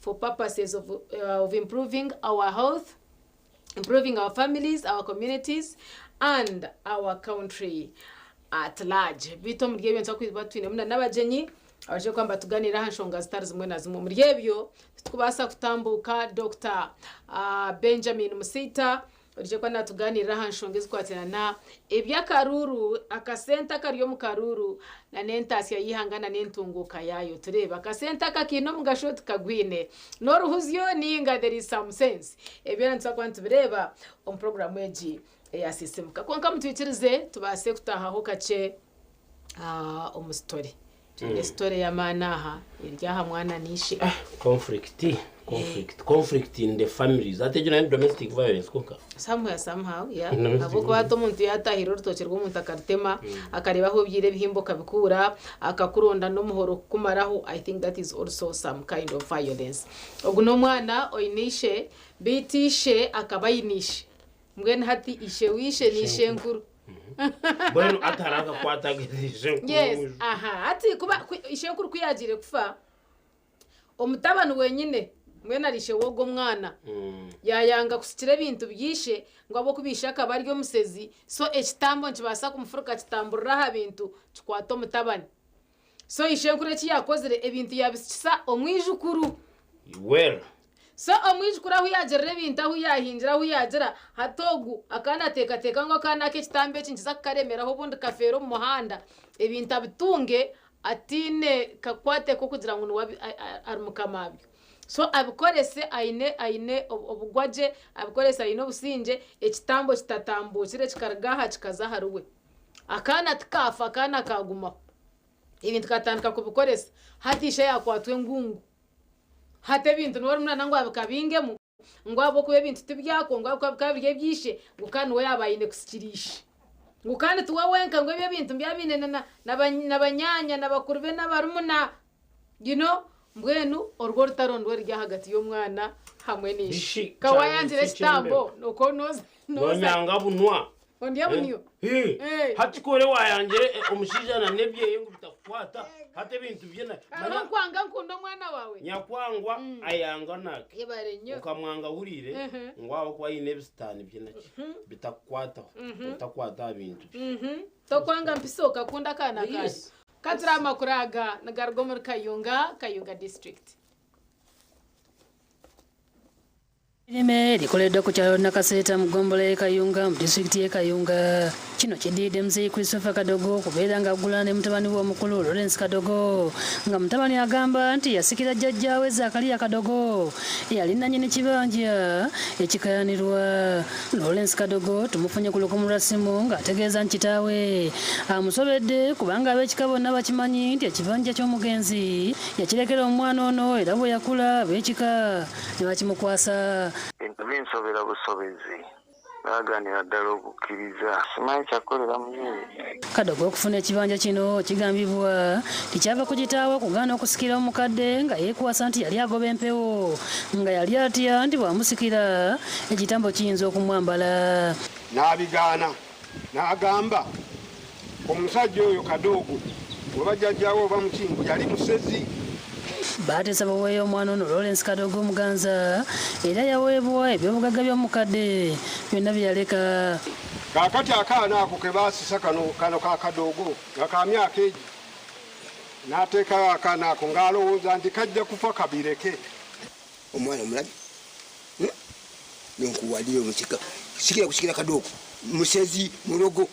for purposes of, of improving our health, improving our families, our communities and our country at large. Beitu omuri ebyo nituba kuba twinemu na n'abagyenyi abaije kuba nibatuganiira aha nshonga zitari zimwe na zimwe. Omuri ebyo titukubaasa kutambuuka Dokita Benjamin Musiita Oije kuba naatugaaniirira aha nshonga ezikwatirana na eby'akaruuru, akasente akari omu karuuru na n'entaasya y'eihanga na n'entunguuka yaayo. Tureebe akasente aka kaine omugasho tikagwine? N'oruhuzyo nainga there is some sense? Ebyo byona nituza kuba nitubireeba omu puroguraamu egi eya Sisiimuka. Kwonka mutwikirize tubaase kutaahaho kakye omu sitore. Twine sitore y'amaani aha eri aha mwana na ishe. Conflict, conflict, conflict in the families. Hati egyo nayo ni domestic violence kwonka. Somewhere somehow, yeah. Ahabw'okuba hati omuntu yaatahirira orutookye rw'omuntu akarutema, akareeba ahu obyire ebihimba okabikuura, akakuronda n'omuhoro kukumaraho, I think that is also some kind of violence. Ogu n'omwana oine ishe, beitu ishe akaba aine ishe. Mbwenu hati ishe w'ishe ni ishenkuru. Mbwenu hati hariho akakwate ag'ezi ishenkuru Yes, n'omwijukuru. aha. Hati kuba ku, ishenkuru ku yaagiire kufa, omutabani wenyine mbwenu ari ishe w'ogwo mwana, yaayanga kusikira ebintu by'ishe ngu ahabw'okuba ishe akaba ari omusezi, so ekitambo nikibaasa kumufuruka kitamburire aha bintu kikwate omutabani. So ishenkuru eki yaakozire, ebintu yaabisikisa omwijukuru. Well. So omwijukuru ahu yaagirira ebintu, ahu yaahingira, ahu yaagira, hati ogu akaba naateekateeka ngu akaana aka ekitambo eki nikiza kukaremeraho obundi kafeere omu muhanda, ebintu abitunge ataine kakwate k'okugira ngu niwe ari mukama wabyo. So abikorese aine aine obugwagye, abikorese aine obusingye, ekitambo kitatambuukire kikaruga aha kikaza ahariwe. Akaana tikaafa, akaana kaagumaho. Ebintu katandika kubikoresa. Hati ishe yaakwatwa engungu. Hati ebintu niwe orimunana ngu abikabingemu, ngu ahabw'okuba ebintu tibyako, ngu ahabw'okuba bikaba biri ebya ishe, ngu kandi niwe yaaba aine kusikira ishe. Ngu kandi tiwe wenka, ngu ebi ebintu mbi abiine na banyaanya na bakuru be n'abarumuna. You know, mbwenu orwo orutaro nirwo ruri ahagati y'omwana hamwe na ishe. Ishi Ka kyaba waayangira eki ekitambo, eky'embeho. okwo nooza nooza Nonyanga bunwa. Ondya bunyo. Eh, Eh. hati ku ori wayangire eh, omushaija na n'ebyeye ngu bitakukwata, hati ebintu bye na Hariho manya nkwanga nkunda omwana waawe. nyakwangwa ayanga nake. Yebare nnyo. Okamwanga ahuriire ngu ahabw'okuba aine ebisitaani bye naki bitakukwataho, otakwata aha bintu bye. Tokwanga mpisa okakunda akaana kaawe. Yes. Ka turi aha makuru aga nigaruga omuri Kayunga, Kayunga District. Erime likoleddwa ku kyalo Nakaseeta mu ggombolola y'e Kayunga mu disitulikiti y'e Kayunga. Kino kiddiridde Muzeeyi Christopher Kadogo okubeera ng'aggulana ne mutabani we omukulu Lawrence Kadogo nga mutabani agamba nti yasikira jjajjaawe Zakaria Kadogo eyali nnannyini kibanja ekikayanirwa. Lawrence Kadogo tumufunye ku lukumu lwa ssimu ng'ategeeza nti kitaawe amusobedde kubanga ab'ekika bonna bakimanyi nti ekibanja ky'omugenzi yakirekera omwana ono era bwe yakula ab'ekika ne bakimukwasa. Ebintu binsobera busobezi, baagaanira ddala okukkiriza. Simanyi kya kukolera muzeeyi. Kadogo okufuna ekibanja kino kigambibwa nti kyava ku kitaawe okugaana okusikira omukadde nga yeekwasa nti yali agoba empewo nga yali atya nti bw'amusikira ekitambo kiyinza okumwambala. N'abigaana n'agamba omusajja oyo Kadoogo oba jjajjaawe oba muki mbu yali musezi. Baateesa baweeyo omwana ono Lawrence Kadogo Muganza era yaweebwa eby'obugagga by'omukadde byonna bye yaleka. Kaakati akaana ako ke baasisa kano, kano ka Kadoogo nga ka myaka egi, n'ateekayo akaana ako ng'alowooza nti kajja kufa kabireke. Omwana omulabi nonkuwalira omusika sikira kusikira kadogo musezi mulogo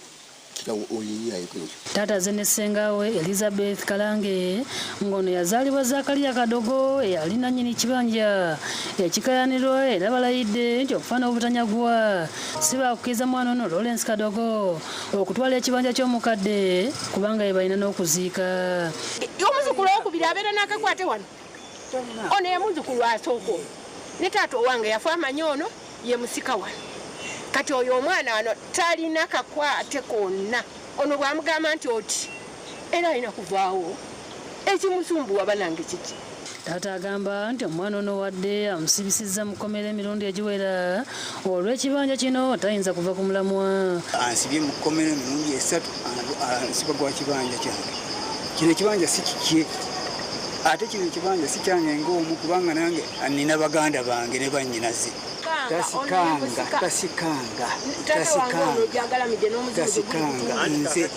Taata azze ne ssenga we Elizabeth Kalange ng'ono yazaalibwa Zakaria Kadogo eyali nnannyini kibanja ekikaayanirwa era balayidde nti okufa n'obutanyagwa si baakukkiriza mwana ono Lawrence Kadogo okutwala ekibanja ky'omukadde kubanga ye balina n'okuziika. Omuzukulu owokubiri abeera n'akakwate wano. Ono ye muzukulu asooka ono ne taata owange yafa amanyi ono ye musika wano. Kati oyo omwana wano talina kakwate konna. Ono bw'amugamba nti oti era alina kuvaawo. Ekimusumbuwa banange kiki? Taata agamba nti omwana ono wadde amusibisizza mu kkomera emirundi egiwera olw'ekibanja kino tayinza kuva ku mulamwa. Ansibye mu kkomera emirundi esatu ansiba gwa kibanja kyange. Kino ekibanja si kikye. Ate kino ekibanja si kyange ng'omu kubanga nange nina baganda bange ne bannyinaze. Tasikanga, tasikanga, tasikanga, tasikanga nze.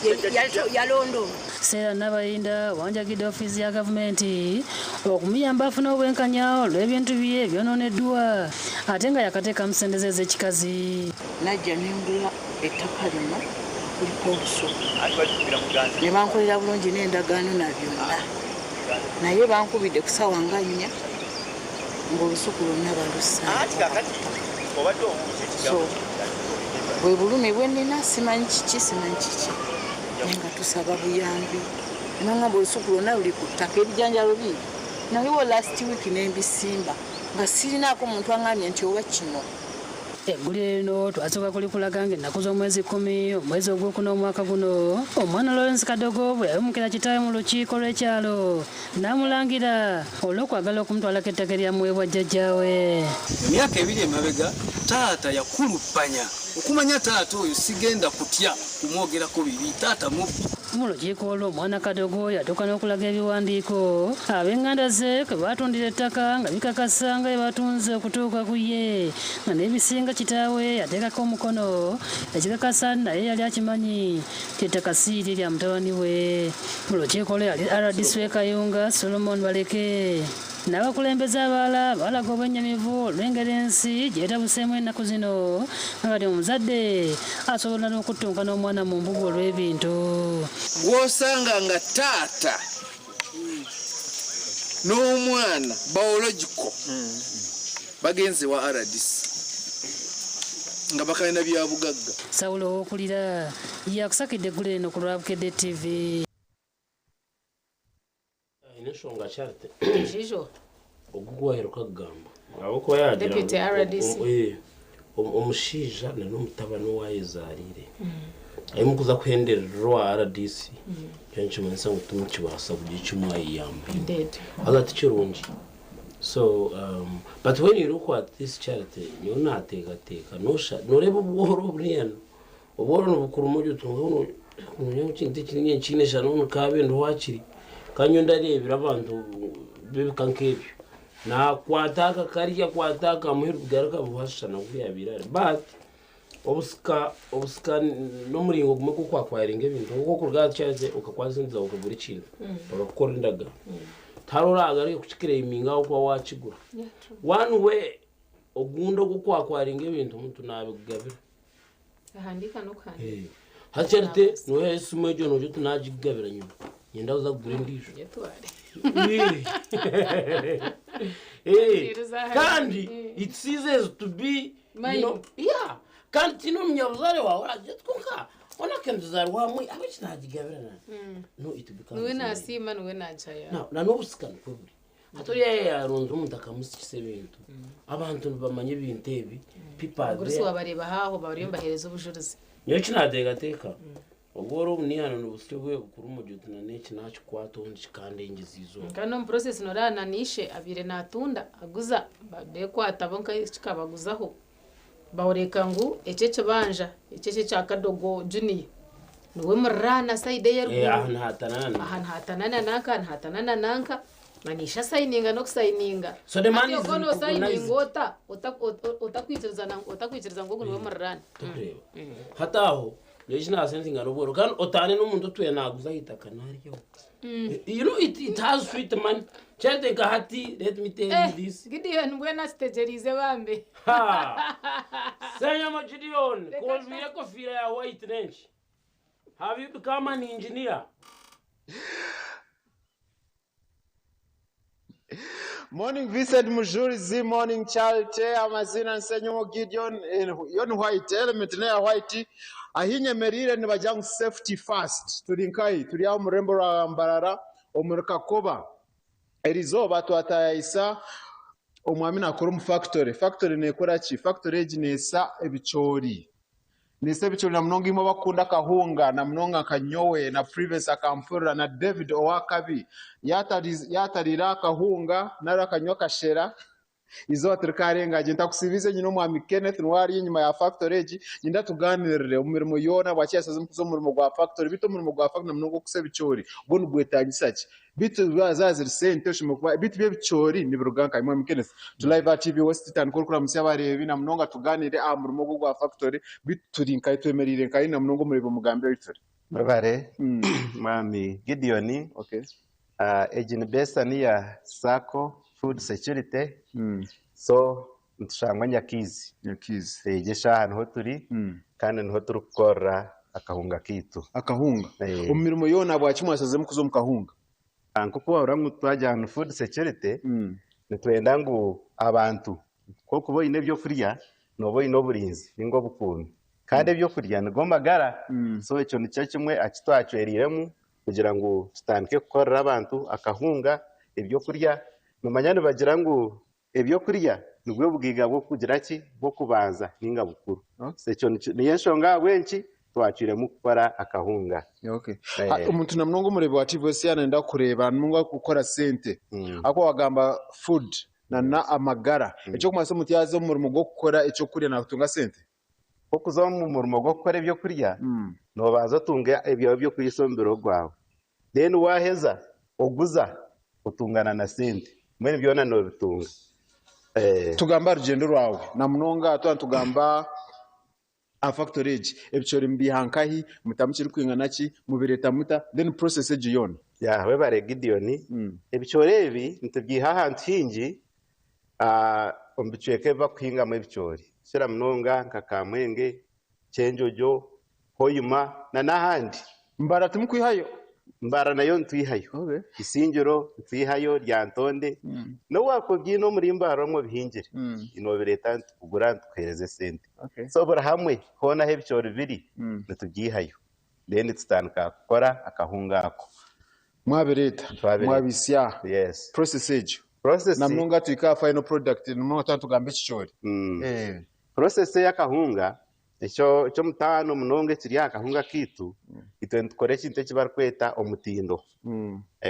Sarah Nabayinda wanjagidde ofiisi ya gavumenti okumuyamba afune obwenkanya olw'ebintu bye ebyonooneddwa ate nga yakateeka mu ssente ze ez'ekikazi. Najja nengula ettaka lino kuliko olusuku ne bankolera bulungi n'endagaano na byonna, naye bankubidde ku ssaawa nga 4 ng'olusuku lwonna balussa. So bwe bulumi bwe nnina, simanyi kiki, simanyi kiki, naye nga tusaba buyambi. Nangamba olusuku lwonna luli ku ttaka, ebijanjalo biibi naliwo last week nembisimba nga sirinaako muntu aŋambye nti oba kino. Eggulire lino twasooka kulikulaga ng'ennaku z'omwezi 10 omwezi ogwokuna omwaka guno, omwana Lawrence Kadogo bwe yawemukira kitaawe mu lukiiko lw'ekyalo n'amulangira olw'okwagala okumutwalako ettaka eryamuweebwa jjajjaawe. Emyaka 2 emabega taata yakuluppanya okumanya taata oyo sigenda kutya kumwogerako bibi, taata mubbi. Mu lukiiko olwo omwana Kadogo yatuuka n'okulaga ebiwandiiko ab'eŋŋanda ze kwe baatundira ettaka nga bikakasa nga bwe batunze okutuuka ku ye, nga n'ebisinga kitaawe yateekako omukono ekikakasa naye yali akimanyi nti ettaka si lye lya mutabani we. Mu lukiiko olwo yali RDC w'e Kayunga Solomon Baleke n'abakulembeze abalala balaga obwennyamivu olw'engeri ensi gy'etabuseemu ennaku zino, nga kati omuzadde asobola n'okuttunka n'omwana mu mbuga olw'ebintu. Gw'osanga nga taata n'omwana biological bagenze wa RDC nga bakalina bya bugagga. Sawulo Owokulira yakusakidde eggulire lino ku lwa Bukedde TV. Ine enshonga Charite. Jijo. Ogu gwaheruka kugamba ahabwokuba yagira Deputy RDC. Omushaija na n'omutabani owayezarire arimu kuza kuhenderera owa RDC, kyo nikimanyisa ngu timukibaasa kugira eki mwayiyamba. Indeed. Haza tikirungi. So but when you look at this, Charity, niyo nateekateeka nosha noreeba obworo buriya obworo nibukuru otunga kintu ekinene kiine shana kabe wakiri kanyo ndareebera abantu b'ebika nk'ebyo nakwata aka karya kwata aka muheru kugaruka buhashana kuyabira, but obusika n'omuringo gumwe gw'okwakwaringa ebintu nkokuruga Charity ukakwata sente zawe ukagura ekintu, bakakukora endagaano, tihariho kukiclaiminga aho kuba wakigura. One way ogundi ogw'okwakwaringa ebintu omuntu nabigabira. Ahandika n'okuhandika. Hati Charity noha esimu egyo nojo tunagigabira nyuma nyenda kuza kugura endiijo. Yetware. Kandi it ceases to be Mine. Yeah, kandi tino omunyabuzare wawe oragira twonka ona kemuzarwa hamwe abe kinagigabira na no it becomes Niwe mine. nasiima, niwe najaya. Na n'obusika nikwo buri hati oriya yarunze omuntu akamusikisa ebintu, abantu nibamanya ebintu ebi, people are Abagurusi there. wabareeba haaho bariyo mbaheereza obujurizi. Nyowe kinateekateeka obworo obunihano nibusyo bwe bukuru mugi na n'eki nakikwata obundi kikandengeza izooba. Kandi omu process noraana nishe abiire natunda aguza bekwata bo nka kikabaguzaho bawureka ngu eki ekibanja eki eki ekya Kadogo Junior niwe muriraana side Aha ey'eruguru. nihatanana. Aha nihatanana nanka, nihatanana nanka manisha sayininga n'okusayininga. So the man is Ati okwo recognized. nosayininga ota otakwikiriza ngu ogu niwe muriraana. Tukureba hati aho nyowe kinasensinga n'obworo kandi otane n'omuntu otuye naguza itaka naryo. It has sweet money. Charity hati, let me tell you this. Gideon mbwenu akitegyereize bambe. Ha! Senyama Gideon, kozwire kofira ya white range. Have you become an engineer? Morning Vincent Mujurizi, morning Charity, amazina Nsenyomo Gideon, yon white, element neya white, ahinyemerire nibagira ngu safety first. Turi nkai, turi aho murembo rwa Mbarara, omuri Kakoba. Eriizooba twatayayisa omwami nakora omu factory. Factory nekora ki? Factory egi neesa ebicoori. Neesa ebicoori na munonga imwe abakunda akahunga na munonga nka nyowe na Privacy akampurira na David owakabi. Yatarira akahunga nari akanywa akashera. Izooba tirikarenga gye ntakusiibize nyine omwami Kenneth niwe ari enyima ya factory egi nyenda tuganirire omu mirimo yoona bwaki yashazemu kuza omu murimo gwa factory beitu omurimo gwa factory na munonga okusa ebicoori gwo nigwetagisa ki beitu zaaba ziri sente oshemereire kuba beitu byo ebicoori nibiruga nkahi mwami Kenneth turi live aha TV West tandika orikuramutsya abareebi na munonga tuganire aha murimo ogu ogwa factory beitu turi nkahi twemereire nkahi na munonga omureebi omugambire ahu turi. Mwebare mwami Gideon. Egi ni Besaniya Sacco Food Security so nitushangwa Nyakiizi. Egi eshaaha niho turi kandi niho turikukorera akahunga kaitu. Akahunga? Omu mirimo yoona habwaki mwashaziremu kuza omu kahunga? Nk'oku wahurira ngu twagira ngu food security, nitwenda ngu abantu ku orikuba oine ebyokurya nooba oine oburinzi ninga obukuumi. Kandi ebyokurya nigo magara, so ekyo nikyo kimwe eki twacwereiremu kugira ngu tutandike kukorera abantu akahunga, ebyokurya. Noomanya nibagira ngu ebyokurya nibwo bugaiga bw'okugira ki? Bw'okubanza ninga bukuru. So ekyo niyo enshonga ahabw'enki twacwiremu kukora akahunga. Okay. Omuntu na munonga omureebi wa TV esi yaaba nayenda kureeba namunonga arikukora sente ahakuba wagamba food na n'amagara ekirikumanyisa omuntu yaaza omu murimo gw'okukora ekyokurya naatunga sente? Okuza omu murimo gw'okukora ebyokurya noobanza otunga ebyawe eby'okuriisa omu biro gwawe then waaheza oguza otungana na sente mbwenu byona noobitunga. Tugambe aha rugyendo rwawe na munonga twaba nitugamba aha factory egi, ebicoori mubiiha nkahi, mutamu kirikwingana ki, mubireeta muta, then process egyo yoona. Yeah, webare Gideon. Ebicoori ebi nitubyiha ahantu haingi omu bicweka ebi barikuhingamu ebicoori kukira munonga nka Kamwenge, Kyenjojo, Hoima n'ahandi. Mbarara timukwihayo? Mbarara nayo nitwihayo. Isingiro nitwihayo, Lyantonde. N'obu waakuba obiine omuri Mbarara omwo obihingire, noobireeta nitukugura nitukuheereza esente. So buri hamwe hoona ahu ebicoori biri nitubyihayo then tutandika kukora akahunga ako. Mwabireeta, mwabisya, process egyo na munonga tuhike aha final product munonga twaba nitugamba ekicoori. Process ey'akahunga Eky'omutaano munonga ekiri aha kahunga kaitu, itwe nitukora ekintu eki barikweta omutindo.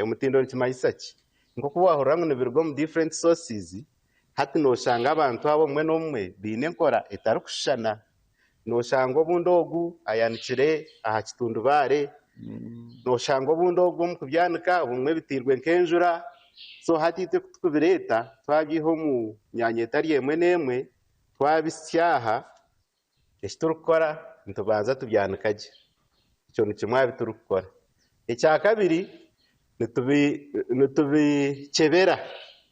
Omutindo nikimanyisa ki? Nk'oku waahurira ngu nibiruga omu different sources, hati nooshanga abantu abo obumwe n'obumwe baine enkora etarikushushana. Nooshanga obundi ogu ayanikire aha kitundubaare, nooshanga obundi ogu omu kubyanika obumwe biteirwe nk'enjura. So hati itwe ku turikubireeta twabyiha omu myanya etari emwe n'emwe, Twabitsya aha, eki turikukora nitubanza tubyanika gye. Ekyo ni kimwe aha bi turikukora. Ekyakabiri, nitubikyebera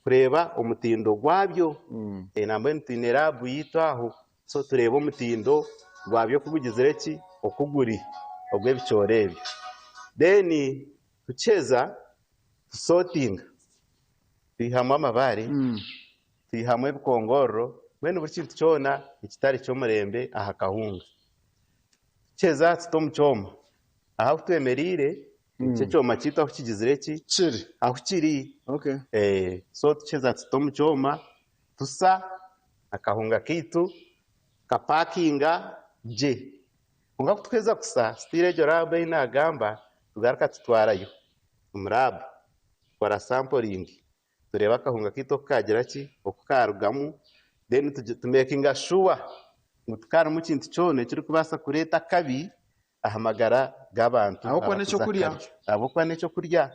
kureeba omutindo gwabyo. Nambwenu twine laabu yaitu aho, so tureeba omutindo gwabyo oku gugizire ki, oku guri ogw'ebicoori ebyo. Then tukiheza tusootinga, twihamu amabaare. Twihamu ebikongororo, mbwenu buri kintu kyona ekitari ky'omurembe aha kahunga. Tukyeza tuta omu kyoma. Aha ahu twemereire, nikyo ekyoma kyaitu ahu kigizire ki? Kiri. Ahu kiri. Okay. So tukyeza tuta omu kyoma, tusa akahunga kaitu, tukapakinga gye. Kwonka ku tukuheza kusa, still egyo laabu ei naagamba, tugaruka tutwarayo omu laabu kukora sampling. Tureebe akahunga kaitu oku kaagira ki, oku kaarugamu, then tumeekinga shuwa ngu tikarimu kintu kyona ekirikubaasa kureeta akabi aha magara g'abantu Ahabw'okuba abarikuza n'ekyokurya. kukarya. Ahabw'okuba n'ekyokurya.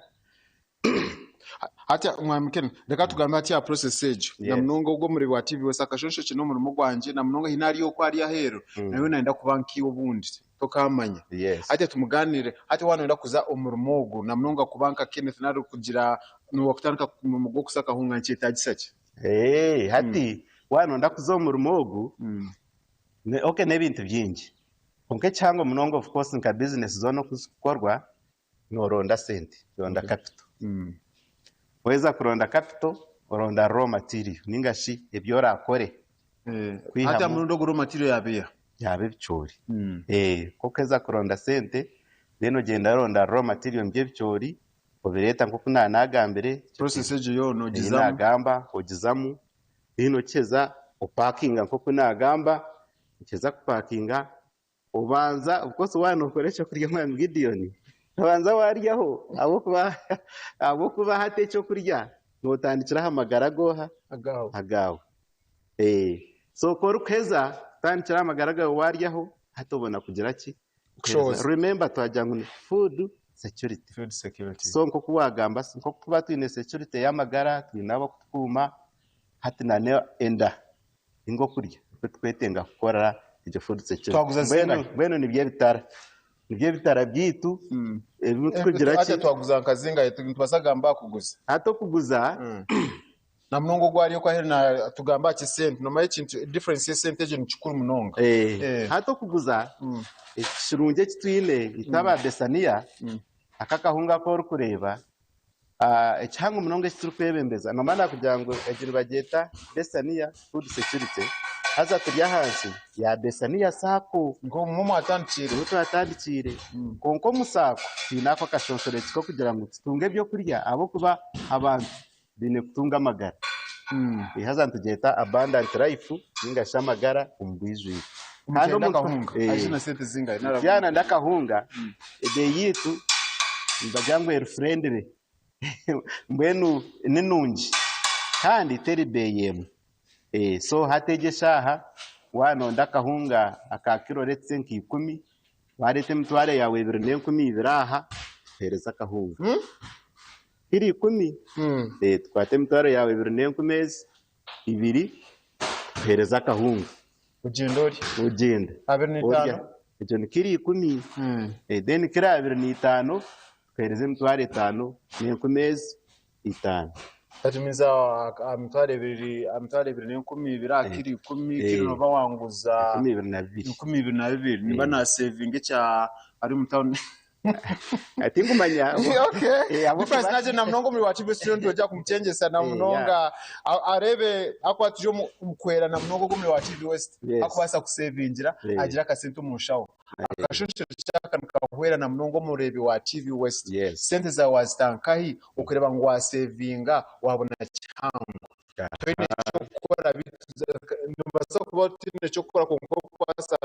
Hati Mwami Ken, reka tugambe hati aha process egyo. Yes. Na munonga ogwo omurimo gwa TV West akashonshoki n'omurimo gwangye na munonga haine ari okwo ari aheeru nawe nayenda kuba nkaiwe obundi. Tokaamanya. Yes. Hati tumugaaniire, hati waaba nooyenda kuza omu murimo ogu na munonga kuba nka Kenneth nari kugira waakutandika omurimo gw'okusa akahunga nikyetaagisa ki? Eeh, hati waaba nooyenda kuza omu murimo ogu, okay n'ebintu bingi. Kwonka ekihango munonga of course nka bizinesi zoona oku zikukorwa, nooronda sente, oronda capital. Waaheza kuronda capital, oronda raw material ninga shi ebi oraakore Hati aha murundi ogu raw material yaaba eha? Yaaba ebicoori. Ku orikuheza kuronda sente, then ogyenda oronda raw material nibyo ebicoori, obireeta nk'oku naanagambire. Process egyo yoona Ei ogizamu. naagamba, ogizamu, then okiheza opakinga nk'oku naagamba, okiheza kupakinga, Obanza, of course waaba nookora ekyokurya Mwami Gideon, obanza waaryaho ahabw'okuba ahabw'okuba hati ekyokurya Nootandikira aha magara g'oha? Agaawe. So ku orikuheza kutandikira aha magara gaawe waaryaho, hati obona kugira ki? Kushohoza. Remember twagira ngu ni food security. Food security. So nk'oku waagamba, nk'oku tuba twine security y'amagara, twine ab'okutukuuma, hati na n'enda ninga okurya nikwo turikwetenga kukora egyo food security. Twaguza Mbwenu zingahi? mbwenu nibyo ebitara. Nibyo ebitara byaitu ebi turikugira ki? Hati twaguza nka zingahi? Nitubaasa kugamba aha kuguza? Hati okuguza Na munonga ogu ari oku aheeru na tugamba aha ky'esente. Noomanya ekintu difference y'esente egyo ni kikuru munonga. Hati okuguza ekirungi eki twine itwe aba Besaniya aka akahunga aku orikureeba ekihango munonga eki turikwebembeza noomanya nakugira ngu egi nibagyeta Besaniya Food Security haza turi ahansi ya Besaniya Sacco. Nk'obu mwatandikiire. Niho twatandikiire. Kwonka omu Sacco twine ako akashonshorekye k'okugira ngu tutunge ebyokurya ahabw'okuba abantu baine kutunga amagara. Haza nitugyeta abundant life ninga shi amagara omu bwijwire. Omuntu yayenda akahunga, aije na sente zingahi? Omuntu yaayenda akahunga, ebeeyi yaitu nibagira ngu eri friendly mbwenu ni nungi kandi teri beeyi emwe. So hati egi eshaaha waanonda akahunga aka kiro let's say nka ikumi, waareeta emitwaro yaawe ebiri n'enkumi ibiri aha, tukuheereze akahunga. Kiro ikumi, tukwate emitwaro yaawe ebiri n'enkumi ezi ibiri tukuheereze akahunga. Ogyenda orya? Ogyenda Abiri orya. n'eitaano? Egyo ni kiro ikumi. Then kiro abiri n'eitaano tukuheereza emitwaro etaano n'enkumi ezi itaano. That means aha mitwaro ebiri aha mitwaro ebiri n'enkumi ibiri aha kiro ikumi, kiro nooba wanguza 22,000. 22,000. Nimba naasevinga ekya ari omu tawuni. Tinkumanya. Okay. Difference naje na munonga omuri wakivu studio nitwija kumuchenjesa na munonga arebe akuba turi omu kwera na munonga ogwo omuri wakivu west akubaasa kusevingira agira akasente omu nshaho. Akashonshorekye aka nikahwera na munonga omureebi wa TV West. Sente zaawe wazita nkahi okureeba ngu wasevinga wabona kihango. Toine ky'okukora nobaasa kuba otaine ky'okukora kwonka orikubaasa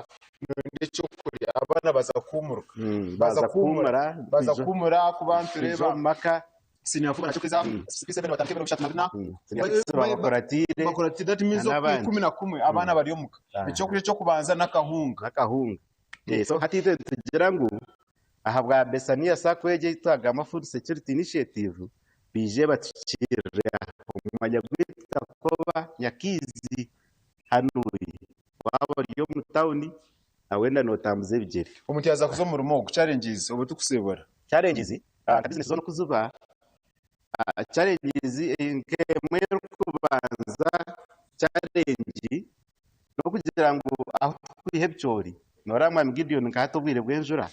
noyenda ekyokurya abaana baza kuhuumuruka. Baza kuhuumura Baza kuhuumura ahakuba nitureeba omu maka. Senior four nakyo kweza six seven batandika ebiro bishatu na bina. Senior six babakuratiire Bakuratiire that means na n'abandi. ikumi na kumwe abaana bari omuka. Ekyokurya eky'okubanza n'akahunga. N'akahunga. So hati itwe nitugira ngu ahabwa Besaniya Sacco egi ei twagamba Food Security Initiative baije batukiirire aha omu mwanya gwaitu Kakoba Nyakiizi hanuuya waaba ori omu tawuni na wenda nootambuza ebigyere. Omuntu yaaza kuza omu murimo ogu challenges obu tikusiibura. Challenges nka bizinesi zoona oku ziba, challenges nk'emwe erikubanza challenge n'okugira ngu ahu turikwiha ebicoori, nooreeba mwami Gideon nka hati obwire bw'enjura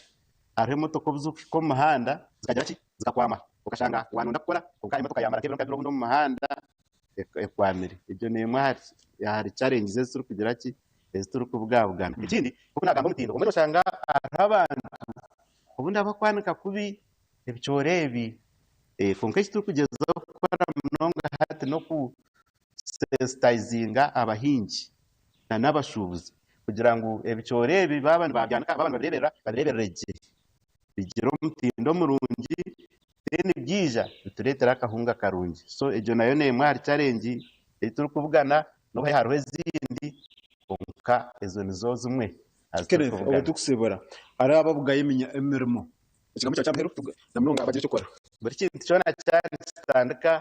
hariho emotoka obu zirikuhika omu muhanda zikagira ki? Zikakwama okashanga waanonda kukora kwonka emotoka yaamara nk'ebiro nka bibiri obundi omu muhanda ekwamire. Egyo n'emwe ahari challenges ezi turikugira ki? Ezi turikubugabugana. Ekindi nk'oku naagamba omutindo, obumwe nooshanga hariho abantu obundi abakwanika kubi ebicoori ebi kwonka eki turikugyezaho kukora munonga hati n'oku sensitizinga abahingi na n'abashuubuzi kugira ngu ebicoori ebi baaba nibabyanika baaba nibabireeberera babireeberere gye bigire omutindo murungi then byaija bitureetere akahunga karungi. So egyo nayo n'emwe ahari challenge ei turikubugana n'obu hariho ezindi kwonka ezo nizo zimwe aha zi Kenneth, obu turikubugana. tukusibura hariho ababugayo emirimo ekigambo kyawe ky'amuheru na munonga abagira eky'okukora. Buri kintu kyona kyaba nikitandika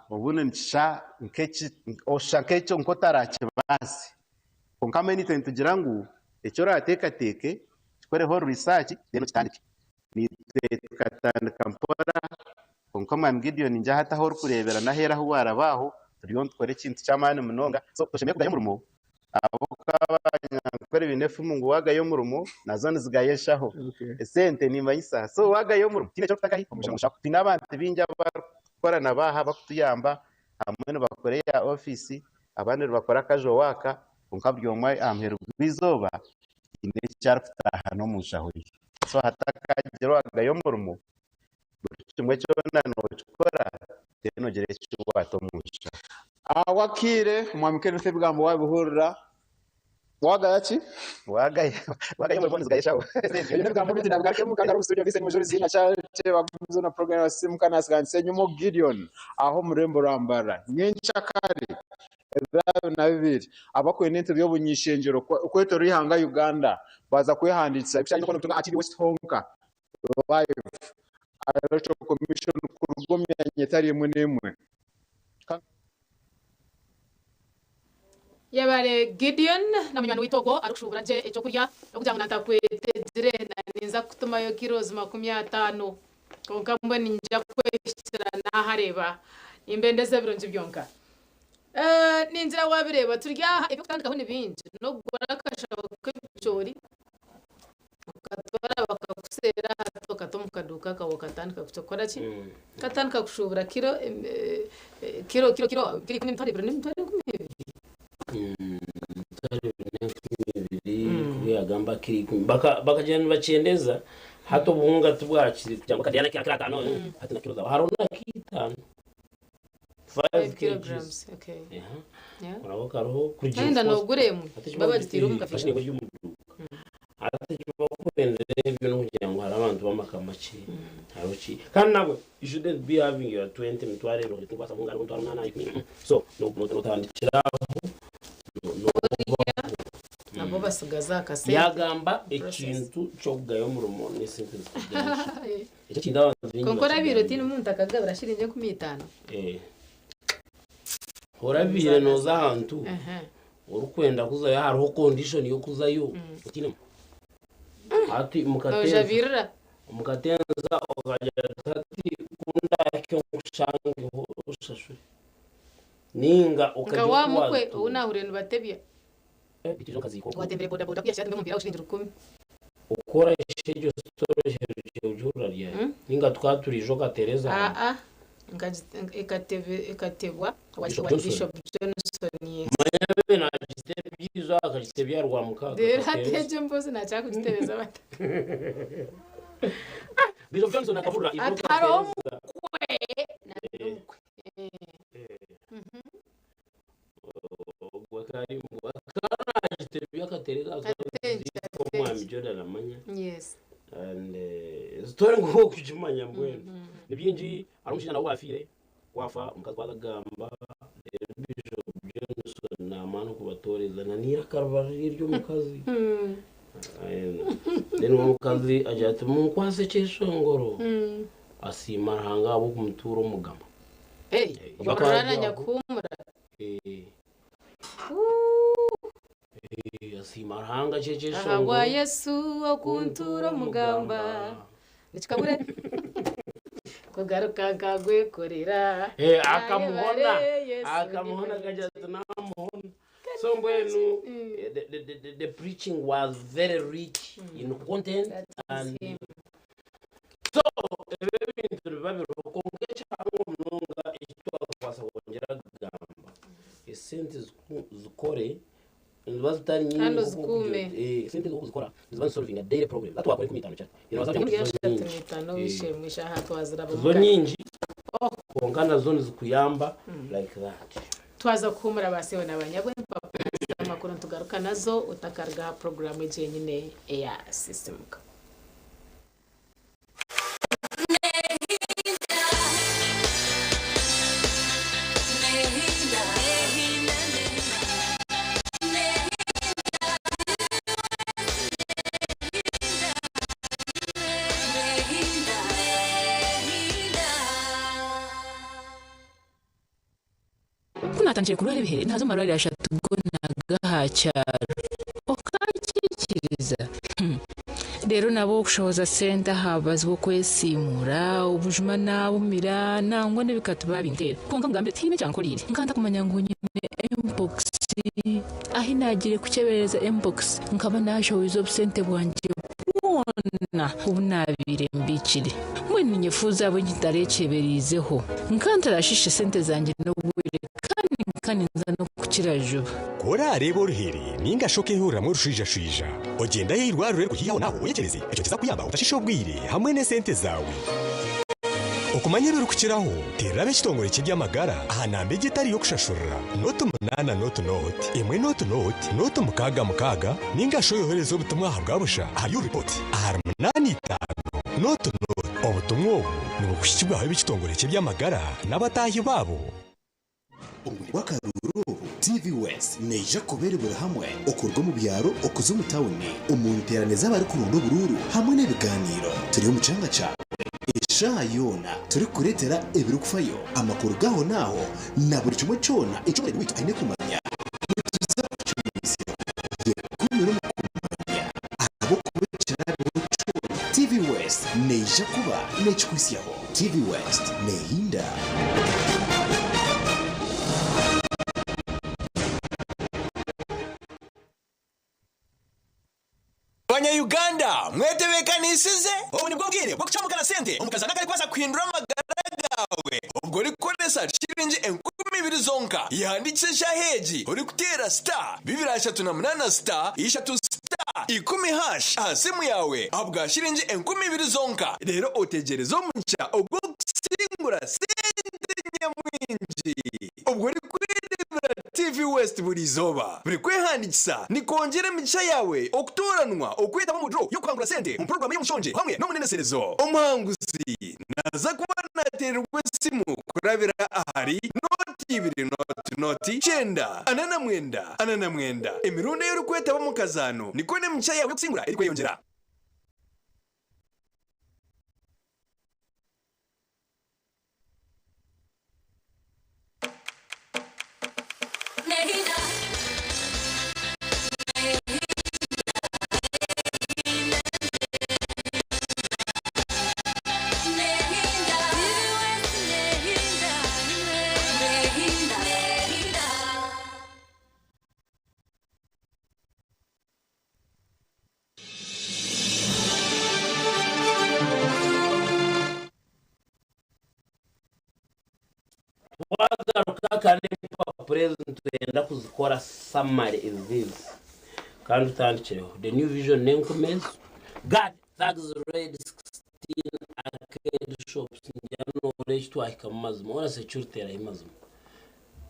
Obundi nikishusha nk'eki oshusha nk'ekyo nk'otarakibaase. Kwonka mbwenu itwe nitugira ngu eki oraateekateeke kikoreho research then okitandike. Naitwe tukatandika mpora kwonka Mwami Gideon ningira hati ahu orikureebera n'aheeru ahu waaraba aho turiyo nitukora ekintu ky'amaani munonga. So toshemereire kugaya omurimo ahabw'okuba abanyankore baine efumu ngu waagaya omurimo nazo nizigaya enshaho. Esente niimanyisa. So waagaya omurimo tihaine eki orikuta nkahi? Omu nshaho. Twine abantu baingi abarikukora nabo aha barikutuyamba, abamwe nibakora eya ofiisi, abandi nibakora casual work, kwonka buri omwe aha muheru gw'eizooba haine eki arikutaaha n'omu nshaho ye. So hatakagira owaagaya omurimo, buri kimwe kyona nookikora then ogira eki waata omu nshaho. Ahabw'akaire, Omwami Kenneth ebigambo waabihurira. Wagaya ki? Wagaya wagaya omurimo nizigaya eshaho. Ebyo n'ebigambo bingi nabigarukemu kandi ari omu studio Vincent Mujurizi na Charity bagumize na program ya Sisimuka nasiga Nsenyumo Gideon aho omu rurembo rwa Mbarara. Nyenkyakare ebiro 22 abakwenda entebe y'obunyishengyero kwetorora eihanga Uganda baaza kwehandiikisa ebishaayi n'okutunga aha TV West honka live aha Electoral Commission kuruga omu myanya etari emwe n'emwe. Yebare Gideon na munywani waitu ogwo arikushuubura gye ekyokurya okugira ngu natakwetegyire na ninza kukutumayo kilos 50 kwonka mbwenu niinyija kukwehikira nahareeba nimbendeza ebirungi byonka. Ningira wabireeba turi aha ebyokutandikaho ni bingi nokugura akashaho kebicoori okatwara bakakuseera hati okata omu kaduuka kawe okatandika kukora ki? Okatandika kushuubura kiro kiro kiro kiro 20 n'emitwaro 2000. 20,000 kuba yagamba kiro ikumi bakagira nibakyendeza hati obuhunga tibwakiri kugira ngu akadiyana kiro ataano hati na kiro zawe hariho na k'itaano 5 kilograms okay. Yeah. Urabo kariho kugira Wenda nogura emwe baba bagitiire omu kafiga. Hati ekibakwendera ebyo n'okugira ngu hariho abantu b'amaka makye hariho ki kandi nabwe you shouldn't be having your 20 20,000 tinkubaasa kuhunga hariho 8,000 10,000 so notandikira aho nobaho. Nabo basigaza akasente. Yagamba ekintu ky'okugaya omurimo n'esente zikugaya. Ekyo ekintu abantu baingi Kwonka orabiire bakigambiire. otiine muntu akakugabira shiringi 5000? Eh. Orabiire nooza ahantu orikwenda kuzayo hariho condition y'okuzayo otiine hati mukatenza Noojabirira. mukatenza okagira oti hati ku ndaahike nkushangeho oshashure ninga Nka okagira wa oku mukwe ou waatuura. naahuriire nibatebya. Beitu okaziika oku. Owatembire bodaboda ku yaahikire atembe omupiira shiringi 1000. Okukora egyo story oherukire kugihurira ryari? Ninga tukaba turiija okateereza hanu? Aa, ekatebwa owa Bishop Johnson? Bishop Johnson, yes. Manya bebe naagitebya eizooba akagitebya aha Rwamukaaga Reero hati akateereza. egyo emboozi naakira kugitebeza bata? Bishop Johnson akahurira eizooba Ati hariho okateereza. omukwe n'omukwe. Ogwo akaba ari mbwa akaba nagitebya akatereza omwami Jordan aramanya Yes. and story ngu okugimanya mbwenu ni bingi hariho omushaija nawe owafiire ku afa omukazi ku akagamba reero Bishop Johnson namaani okubatoreza na n'eiraka riba riri ery'omukazi then omukazi agira ati munkwase ekyeshongoro asiima Ruhanga ahabw'okumutuura omugama. Hey, Bakaba Rurara nyakuhumura. Asiima Ruhanga Ahabwa ky'ekyeshongoro. Yesu okuntuura omugamba. Nikikabure. Kugaruka nkagwekorera. Akamuhona Ayebare Yesu akamuhona akagira ati namuhona. So mbwenu the preaching was very rich in content and so ebyo ebintu nibiba biriho kwonka ekihango munonga eki twakubaasa kwongyera kugamba esente zikore niziba zitari nyingi Kandi nk'oku ozikuume. esente nk'oku zikora niziba zisolvinga daily problem hati wakora 50 kyari Muri zizo ashatu nyingi n'etaano w'eishemwe eshaaha twaziraba zizo omuka. nyingi kwonka nazo nizikuyamba like that. Twaza kuhuumura ba sebo na banyabo empapura z'amakuru nitugaruka nazo otakaruga aha puroguraamu egi yenyine eya Sisimuka. Ku naatandikire kurwara ebihere naaza omu marwariro ashatu goona ag'aha kyaro. Okakiikiriza? Reero nabo okushohoza sente aha bubazi bw'okwesiimuura, obujuma naabumira, nangwa n'ebikatu baabinteera. Kwonka nkugambire tihaine ekyankoreire. Nkaba ntakumanya ngu nyine mpox. Ahi naagiire kukyebereza mpox, nkaba naashohoize obusente bwangye bwona obu naabaire mbiikire. Mbwenu ninyefuuza ahabw'enki ntareekyebereizeho. Nkaba ntarashiishe sente zangye n'obwire kandi nkaba ninza n'okukira juba. Ku oraareebe oruhere nainga shi okeehuriramu orushaijashaija, ogyende aha irwariro erikuhaihi aho n'aho oyekyebeze. Ekyo nikiza kukuyamba otashiisha obwire hamwe n'esente zaawe. Okumanya. Kumanya ebirikukiraho, teerera ab'ekitongore ky'eby'amagara aha namba egi etari y'okushashurira, nooti munaana nooti nooti, emwe nooti nooti, nooti mukaaga mukaaga, ninga shi oyohereze obutumwa aha bwa busha ahari Ureport ahari munaana itaano nooti nooti. Obutumwa obu nibukuhikibwaho ab'ekitongore ky'eby'amagara n'abataahi baabo. Omuri bw'akaruuru obu, TV West neija kuba eri buri hamwe okuruga omu byaro okuza omu tawuni omu nteerane z'abarikuronda oburuuru hamwe n'ebigaaniiro. Turi omu kyanga kyawe eshaaha yoona turikukureetera ebirikufayo, amakuru g'ahonaaho na buri kimwe kyona eki omureebi waitu aine kumanya. Nituza kukimuhitsya. Yekumire omu kumanya ahabw'okuba ekiraabeho kyona, TV West neija kuba neekikuhitsyaho. TV West neehinda. Banya Uganda mwetebekanisize? Obu nibwo bwire bw'okucamukana sente omu kazaano akarikubaasa kuhindura amagara gaawe obwo orikukoresa shiringi 2000 zonka. Yehandiikise eshaaha egi orikuteera star 238 star ishatu star ikumi hash aha simu yaawe ahabwa shiringi 2000 zonka reero otegyereze omugisha ogw'okusingura sente nyamwingi obwo orikwereebera TV West buri izooba. Buri kwehandiikisa nikwongyera emigisha yaawe okutooranwa okwetaba omu draw y'okuhangura sente omu puroguraamu y'omushongye hamwe n'omuneneserezo. Omuhanguzi naaza kuba naateererwa esimu kurabira ahari nooti ibiri nooti nooti kyenda ana na mwenda ana na mwenda. Emirundi ei orikwetaba omu kazaano nikwo n'emigisha yaawe y'okusingura erikweyongyera. Twagaruka kandi empapura ezi nitwenda kuzikora summary is this kandi tutandikireho the new vision n'enkumi ezo guard thugs raid 16 arcade shops ningira noreeba eki twahikamu mazima hoona security erahi mazima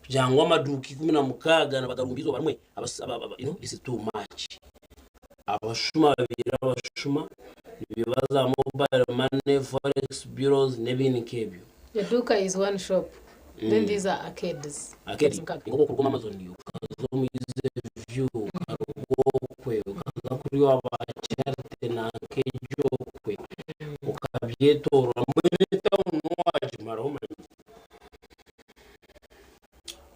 kugira ngu amaduuka 16 nibagarumba eizooba rimwe you know this is too much abashuma babaire abashuma nibiiba za mobile money, forex bureaus n'ebindi nk'ebyo. Eduuka is one shop then these are arcades. Arcade ni nk'oku orikuruga omu Amazon okaza omu Easy View okaruga okwe okaza kuri owa Charity nanka egyo okwe okabyetoorora mbwenu etawuni waagimaraho manya.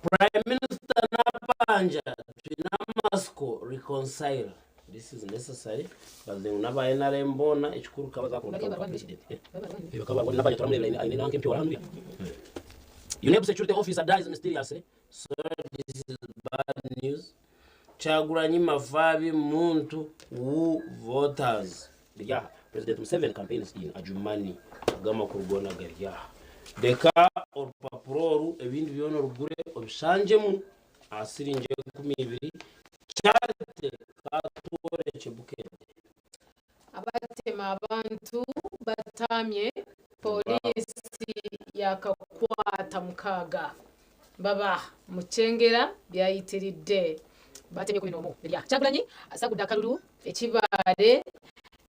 Prime Minister Nabbanja twine amatsiko reconcile this is necessary baze ngu naba NRM boona ekikuru kaba zakurondeka ngu president Nabbanja turamurebera aine nanka empyoora hanuya UNEB security officer dies mysteriously so this is bad news Kyagulanyi Mafabi Muntu woo voters biri aha President Museveni campaigns in Adjumani ago amakuru goona gari aha reka orupapura oru ebindi byona orugure obishangyemu aha siringi 20 Charity Katworekye Bukedde. Abatema abantu bataamye, Pooriisi yaakakwata mukaaga baba Mukyengera byayitiridde. Batemye 11 erya Kyagulanyi asagudde akalulu e Kibaale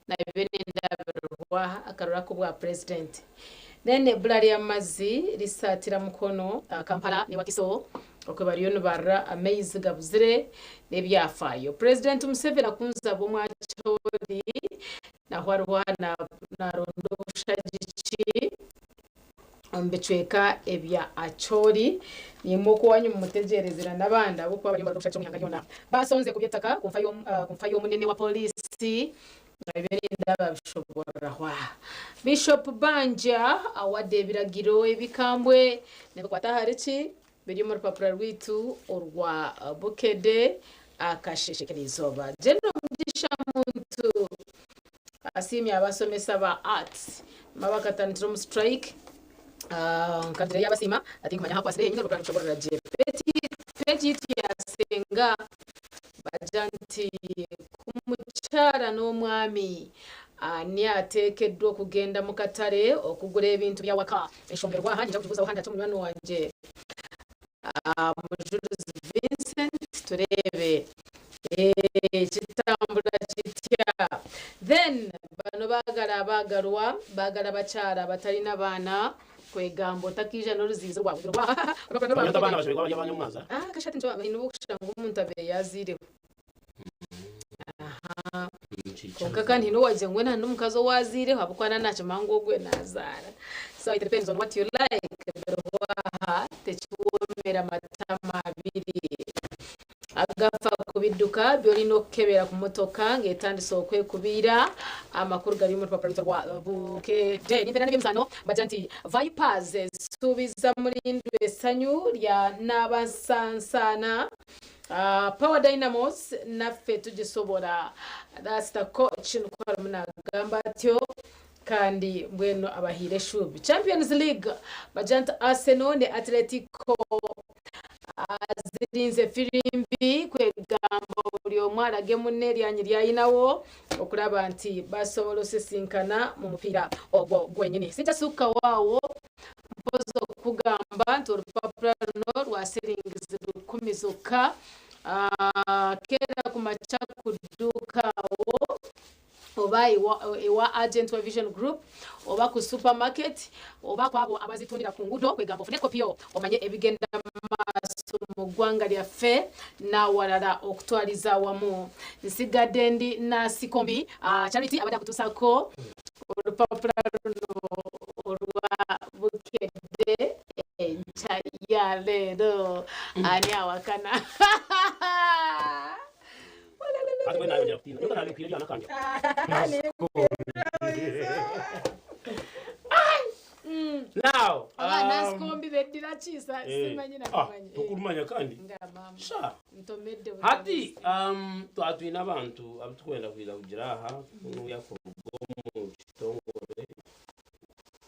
nabyo n'endabirwa akaruru ak'obwa Purezidenti. Then ebbula ly'amazzi risaatira Mukono, Kampala ne Wakiso okwe bariyo nibarira amaizi gabuzire n'ebyafaayo. Purezidenti Museveni akunze ab'omu Acholi nahu ariho naronda obushagiki omu bicweka ebya Acholi. Nimwo oku owanyu mumutegyereze na n'abandi ahabw'okuba bariyo nibaronda obushagiki omu ihanga ryona. Basonze kuby'eitaka ku nfa y'omunene wa pooriisi. Ebyo nindaba bishobororahwa. Bishop Banja awadde ebiragiro ebikambwe nibikwata ahari ki? Biri omu rupapura rwaitu orwa Bukedde akasheshe k'erizooba. General Mugisha Muntu asiimye abasomesa ba Arts abakatandikira omu strike nkagira yabasiima tinkumanya ahu akwatsire henyine orupapura nirushoborora gye. Pegi yaitu ya Senga Bagira nti, Ku mukyara n'omwami. Ani ateekeddwa okugenda mu katale okugula ebintu by'awaka? Ensonga erwaha nyija kugibuuzaho handi ati omunywani wangye Mujulizi Vincent tureebe kitambura kitya. Then bano baagala abaagalwa, baagala abakyara abatarina baana kwegamba otakaija n'oruziizi rwawe. Banyota abaana bashemereire kuba bari abanyamwaza. Kashati nikyo baine obukushanga omuntu abaire yaazaireho. Aha. Kwonka kandi haine owagira ngu weena n'omukazi ou azaireho ahabw'okuba naaba naakimanya ngu ogwe naazaara. So it depends on what you like biriho aha tekiwoomera matama abiri. Agafa ku bidduka by'olina okukebera ku motoka ng'etandise okwekubiira. Amakuru gari omu rupapura rwaitu rwa Bukedde. Nimpeera n'eby'emizaano bagira nti Vipers esuubiza Mulindwa essanyu lya Nabasansaana. Power Dynamos naffe tugisobola. That's the coach nikwo arimu nagamba atyo kandi mbwenu abahaire eshuubi. Champions League bagira nti Arsenal ne Atletico zirinze firimbi kwegamba buri omwe arage munne eryanyi ryayinawo okuraba nti basobola osisinkana mu mupiira ogwo gwenyini. Sijasuuka waawo Mpozi okukugamba nti orupapura runo rwa siringizi 1000 zokka. Keera ku makya ku dduuka awo oba ewa agent wa Vision Group oba ku supermarket oba kwabo abazitundira ku nguudo kwegamba ofune kopi yo omanye ebigenda mu maaso mu ggwanga lyaffe n'awalala okutwaliza awamu. Nsigadde ndi Nansikombi Charity abadde akutuusaako olupapula luno olwa Bukedde enkya ya leero. Ani awakana? Now, Aba Nansikombi beddira ki? Simanyi na kumanya. Tukumanya kandi. Nga mama. Sha. Ntomedde buli Hati, twatwine abantu abatukwenda kwija kugira aha, onuya kuruga omu kitongore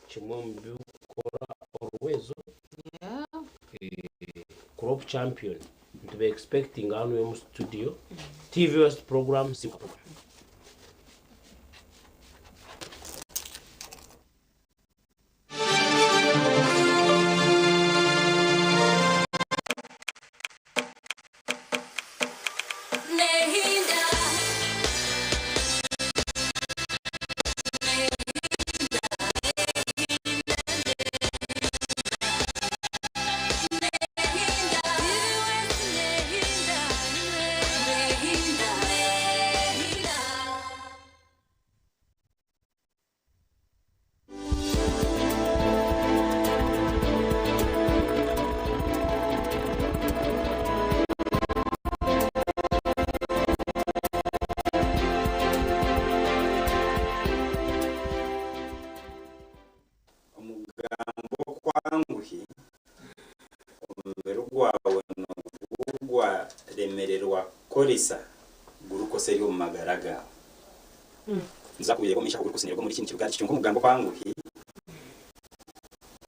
kimwe omu bikukora oruwezo. Crop Champion. Nituba expecting hanu omu studio. TV West program, Simba program. Omugambo kwanguhi omubiri gwawe nigugwaremererwa kukoresa glucose eri omu magara gawe. Nza kubireeba omu maisho ahu glucose neeruga omuri kindi kibuga kyonka omugambo kwanguhi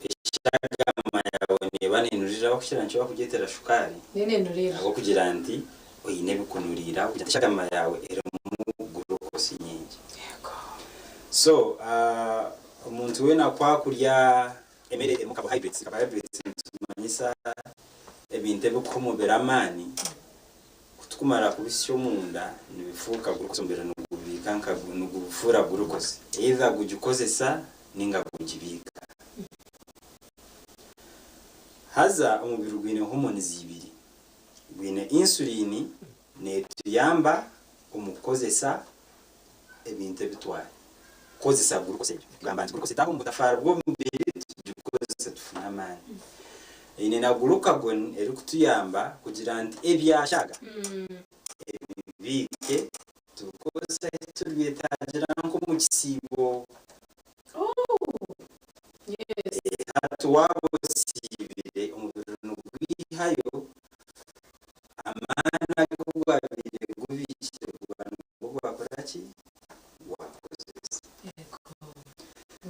eshagama yaawe neeba neenurira ahabw'okukira nikyo bakugyetera shukaari Nenenurira. ahabw'okugira nti oine ebikunuriire ahabw'okugira nti eshagama yaawe erimu glucose nyingi. So omuntu weena ku akurya emere erimu carbohydrates, carbohydrates nitumanyisa ebintu ebikuha omubiri amaani, ku tukumara kubisya omunda nibifuuka glucose, omubiri nigubiika nka nigufuura glucose, either gugikozesa ninga gugibiika. Haza omubiri gwine hormones ibiri, gwine insulin neetuyamba omu kukozesa ebintu ebi twarya, kukozesa glucose egyo. Kugamba nti glucose etaaha omu butafaari bw'omubiri tugikozese tufune amaani. Eine na glucagon erikutuyamba kugira nti ebyashaaga ebibiike tubikozese ahu turibyetaagira nk'omu kisiibo. Hati waaba osiibire omubiri nigwihayo amaani agu gwabaire gubiikire guba nigwo gwakora ki? Gwakozesa.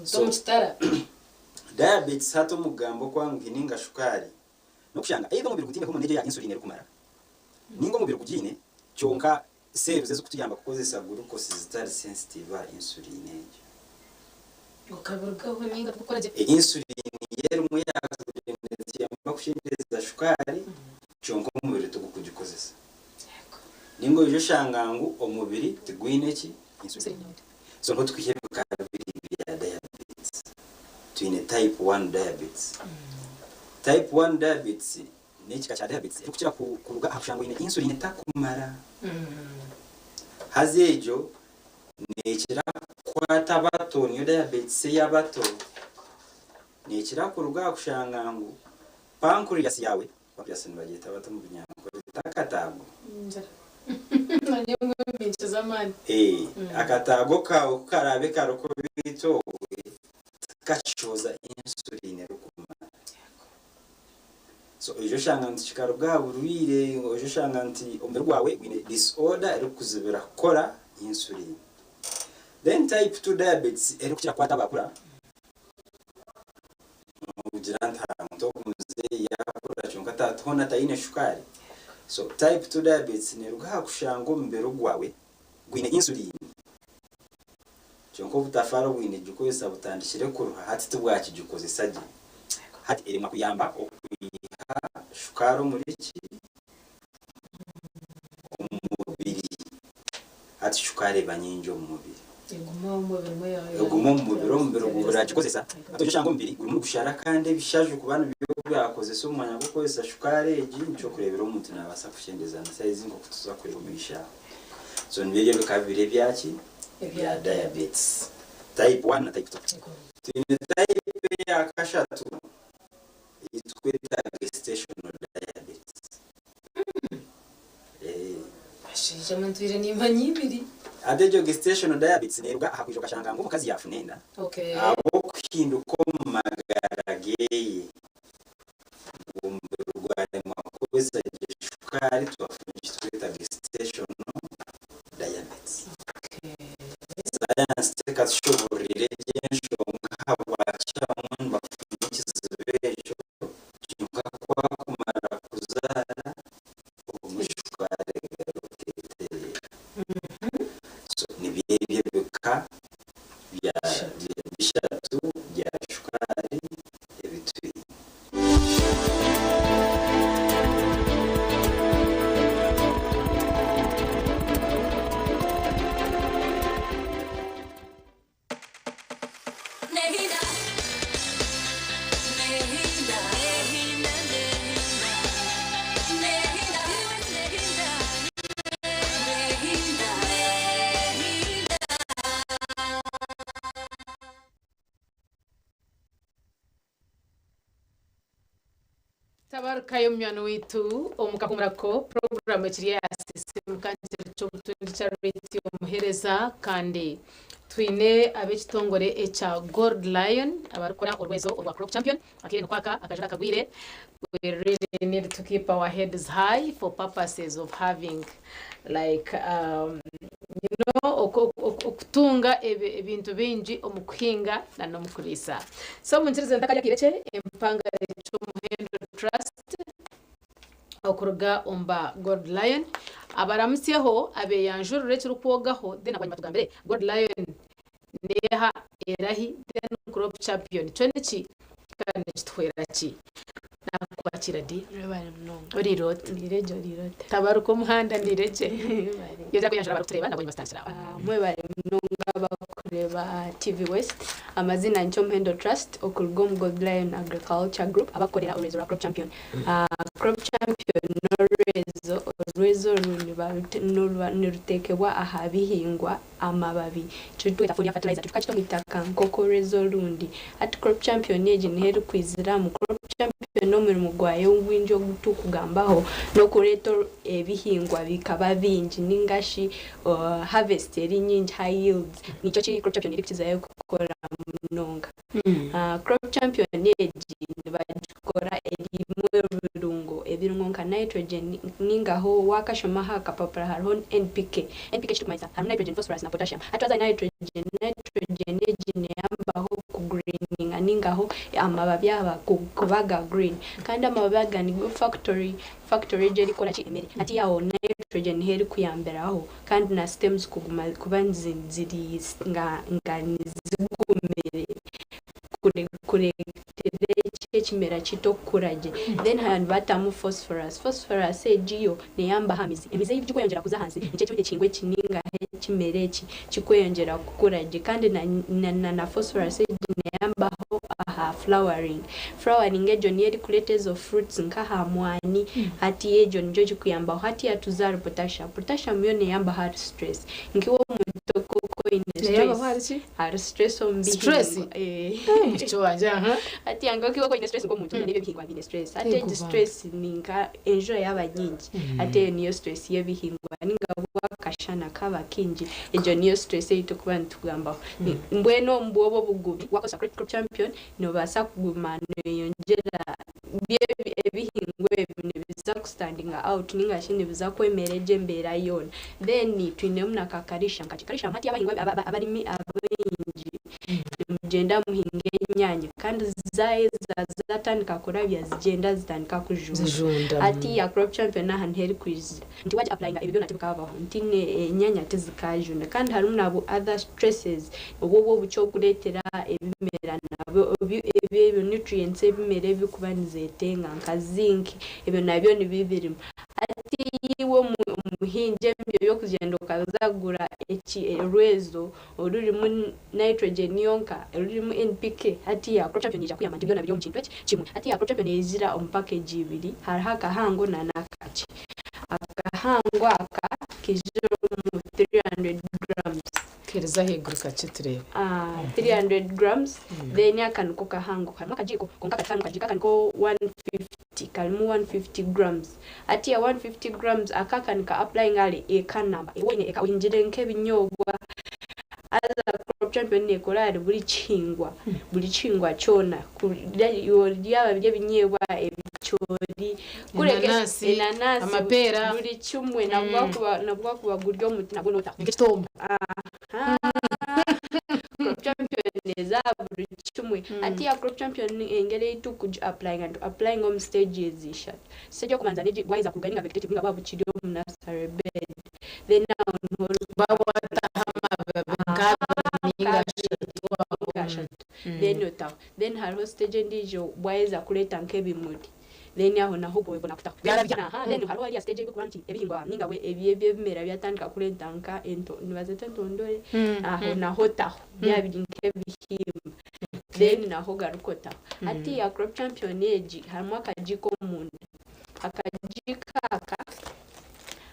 So, diabetes hati omu kugamba okwanguhi ninga shukaari n'okushanga either omubiri gutaine hormone egyo eya insulin erikumara ninga omubiri gugiine kyonka Cells ezikutuyamba kukozesa glucose zitari sensitive aha insulin egyo. Okabirugaho ninga tikukora gye. Insulin yo erimu netuyamba kukyendeza shukaari kyonka omubiri tigukugikozesa. Ninga oija oshanga ngu omubiri tigwine ki? Insulin. So niho tukwiha ebika bibiri bya diabetes. Twine type one diabetes. Type one diabetes N'ekika kya diabetes erikukira kuruga aha kushanga oine insulin etakumara. Haza egyo neekira kukwata abato, niyo diabetes ey'abato. Neekira kuruga aha kushanga ngu pancreas yaawe, pancreas nibagyeta bata omu Runyankore? Ti akataago? Akataago kaawe ku karaabe kari kubi obwe, tikakishohoza insulin erikumara. So oija oshanga nti kikaruga aha burwaire, oija oshanga nti omubiri gwawe gwine disorder erikukuzibira kukora insulin. Then type 2 diabetes erikukira kukwata abakura, nogira nti aha muntu ogu muzeeyi yakura kyonka tata hoona taine shukaari. So type 2 diabetes neruga aha kushanga omubiri gwawe gwine insulin Kyonka obutafaari obwine kugikozesa butandikire kuruha hati tibwakigikozesa gye. Hati eremwa kuyamba okwiha shukaari omuri ki? Omu mubiri. Hati shukaari eba nyingi omu mubiri. Eguma omu mubiri, omubiri guragikozesa. Hati oija oshanga omubiri gurimu nigushara kandi ebishaju kuba nibyo byakozesa omu mwanya gw'okukozesa shukaari egi, nikyo orikureebera omuntu naabaasa kukyendeza na sayizi nk'oku tuza kureeba omu maisho aho. So nibyo ebyo ebika bibiri ebyaki? Ebya diabetes. Type 1 na type 2. Twine type eya kashatu ei tukweta gestational diabetes. Eh. Bashaija mwe ntwire nimanya ibiri. Hati egyo gestational diabetes neruga aha kwija okashanga ngu omukazi yafuna enda Okay. ahabw'okuhinduka omu magara geye. Omubiri gwaremwa kukozesa gye shukaari twafuna eki turikweta gestational diabetes. Sayansi tekatushobororire gye enshonga ahabwaki abamwe nibafuna ekizibu ekyo kyonka ku wakumara kuzaara obumwe shukaari egaruka etereera. So nibyo ebyo ebika bishatu bya shukaari ebi twine. Tabarukayo munywani waitu omu kahumurako puroguramu ekiri eya Sisimuka Nikiro ky'obutungi kya Radio Omuheereza kandi twine ab'ekitongore ekya Gold Lion abarikukora orwezo orwa Crop Champion akaire nikwaka akajura akagwire we really need to keep our heads high for purposes of having like um, you know, okutunga ebintu bingi omu kuhinga na n'omu kuriisa. So munkirize ntakarya akaire kye empangare ky'omuhendo trust okuruga omu ba Gold Lion abaramutsyeho abeyanjurire ekirikwogaho then bwanyima tugambire Gold Lion neeha erahi then Crop Champion kyo niki kandi nikituhwera ki? Nakukwakira di? Webale munonga. Oriire ota? Ndiire gye oriire ota? Tabaruka omuhanda ndiire gye. Webale. Yongyera kweyanjura abarikutureeba nabwanyima tutandikire aho. Ah, Mwebale munonga abakureeba TV West. Amazina ni Kyomuhendo Trust okuruga omu Gold Lion Agriculture Group abakukorera orwezo rwa Crop Champion. Ah, Crop Champion n'orwezo, orwezo oru nibarute niruba niruteekebwa aha bihingwa amababi. Ekiturikweta foliar fertilizer titukakita omu itaka nk'oku orweza orundi. Hati Crop Champion egi niho erikwiziramu. Crop Champion omurimo gwayo ogwingi ogu turikugambaho n'okureeta ebihingwa bikaba bingi ninga shi harvest eri nyingi, high yields. Nikyo eki Crop Champion erikukizayo kukora munonga. Crop Champion egi nibagikora erimu ebirungo, ebirungo nka nitrogen ninga ho wakashoma aha kapapura hariho NPK. NPK ekirikumanyisa harimu nitrogen, phosphorus na potassium. Hati twaza aha nitrogen, nitrogen egi neyambaho ku greeninga. kushininga ningaho amababi aba kuba aga green kandi amababi aga nigo factory factory egyo erikukora ki emere hati aho nitrogen niho erikuyambiraho kandi na stems kuguma kuba ziri nga nga nizigumire kureetera ekimera kyaitu okukura gye. Then hanu nibatamu phosphorus. Phosphorus egi yo neyamba aha mizi. Emizi ei gikweyongyera kuza ahansi nikyo ekihingwa eki ninga ekimera eki kikweyongyera kukura gye. Kandi na na phosphorus egi neyambaho aha flowering. Flowering egyo niyo erikureeta ezo fruits nk'aha mwani hati egyo nikyo kikuyambaho. Hati tuze ahari potassium. Potassium yo neyamba ahari stress. Nk'iwe omuntu oku oine Neeyambaho ahari stress, ki? ahari stress omu Stress? bihingwa. Eh, mushiki wangye aha. Hati nka iwe oine stress nk'omuntu n'ebyo ebihingwa biine stress. Hati Yego egi bambi. stress ni nka enjura yaaba nyingi, hati eyo niyo stress y'ebihingwa ninga bwo akashana kaaba kaingi, egyo niyo stress ei turikuba nitugambaho. Mbwenu omu bwoba obugubi waakozesa Crop Champion noobaasa kuguma nooyongyera ebihingwa ebi nibiza kustandinga out ninga shi nibiza kwemera egyo embeera yoona. Then twinemu na ka calcium kakye. Calcium hati abahingwa abarimi abaingi nimugyenda muhinga enyaanya kandi zaaheza zatandika kurabya zigyenda zitandika kujunda. Zijunda. Hati Crop Champion aha niho erikwizira nti waagi applyinga ebi byona tibikabaho nti enyaanya tizikajunda kandi harimu na bu other stresses obwo obukye obukureetera ebimera nabyo ebyo nutrients ebimera ebirikuba nizetenga nka zinc ebyo nabyo nibiba birimu. Hati iwe omuhingi ebyo ebyokugyenda okaza kugura orwezo orurimu nitrogen yonka orurimu NPK hati Crop Champion neija kukuyamba nti byona biri omu kintu eki kimwe. Hati Crop Champion neizira omu package ibiri hariho akahango n'akakye. Akahango aka kaizire omu 300 grams. Kereza ahaiguru kakye tureebe. 300 grams then aka niko kahango karimu akajiiko kwonka katari kahango akajiiko aka niko 150 karimu 150 grams. Hati ya 150 grams aka aka nika applyinga ahari eka namba. Iwe oine eka ohingire nk'ebinyobwa haza Crop Champion nekora ahari buri kihingwa buri kihingwa kyona byaba biri ebinyeebwa, ebicoori, kureka Enanasi, enanasi, amapeera. buri kimwe nabwo gwakuba guri omuti nabwo nootaho. Nk'ekitooma. Aha. Crop Champion eza aha buri kimwe. Hati ya Crop Champion engeri ei turikugi applyinga nitu applyinga omu stages ishatu. Stage y'okubanza negi bwaheza kuruga ninga vegetative ninga bwaba bukiri omu nursery bed. Then aho niho Baabwataho amababi nk'abiri ninga ashatu aho. Ashatu. Then otaho. Then hariho stage endiijo bwaheza kureeta nk'ebimuri. Then aho naho obona kutaho. Byarabya. Aha, then hariho hariya stage erikuba nti ebihingwa ninga bwe ebyo ebimera byatandika kureeta nka ento nibazeeta entondore aho naho otaho byaba biri nk'ebihimba. Then naho ogaruka otaho. Hati ya Crop Champion egi harimu akajiiko omunda.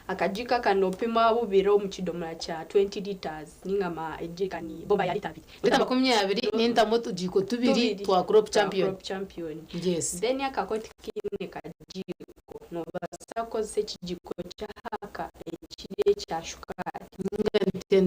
Akajiiko aka noopima bubiri omu kidomora kya 20 litres ninga ejirikani bomba ya lita abiri. Lita 20 nintamu otujiiko tubiri twa Crop Champion. Crop Champion. Yes. Then akako tikiine kajiiko noobaasa kukozesa ekijiiko ky'ahaka ekiri ekya shukaari.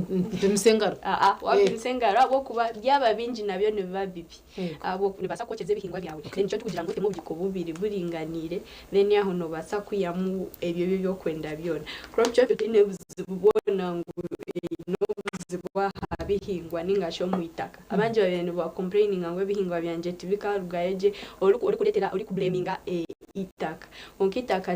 Mpimise engaro. Wapimise engaro ahabw'okuba byaba bingi nabyo nibiba bibi. Nibibaasa kwokyeza ebihingwa byawe. Then nikyo turikugira ngu otemu obujiiko bubiri buringaniire then aho noobaasa kwihamu ebyo ebyokwenda byona. Crop Champion teine buzibu bwona ngu eine obuzibu aha bihingwa ninga shi omu itaka. Abangi babaire niba complaininga ngu ebihingwa byangye tibikarugayo gye orikureetera orikublaminga itaka. Kwonka itaka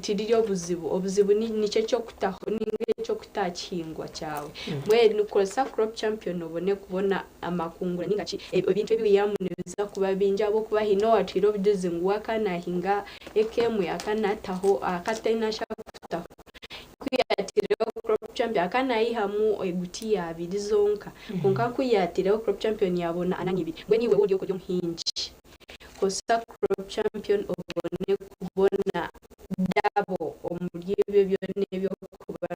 tiriri obuzibu, obuzibu nikyo ekyokutaho ninga ekyokuta aha kihingwa kyawe. Mbwenu kozesa Crop Champion obone kubona amakungura ninga ki ebintu ebi wiihamu nibiza kuba bingi ahabw'okuba haine owatwire obujuzi ngu we akanahinga eka emwe akanataho akataine ahu arikutaho. Ku yaatiireho Crop Champion akanayihamu egutiya abiri zonka kwonka ku yaatiireho Crop Champion yaabona ana n'ibiri. Mbwenu iwe ori ori omuhingi kozesa Crop Champion obone kubona double omuri ebyo byona ebyokuba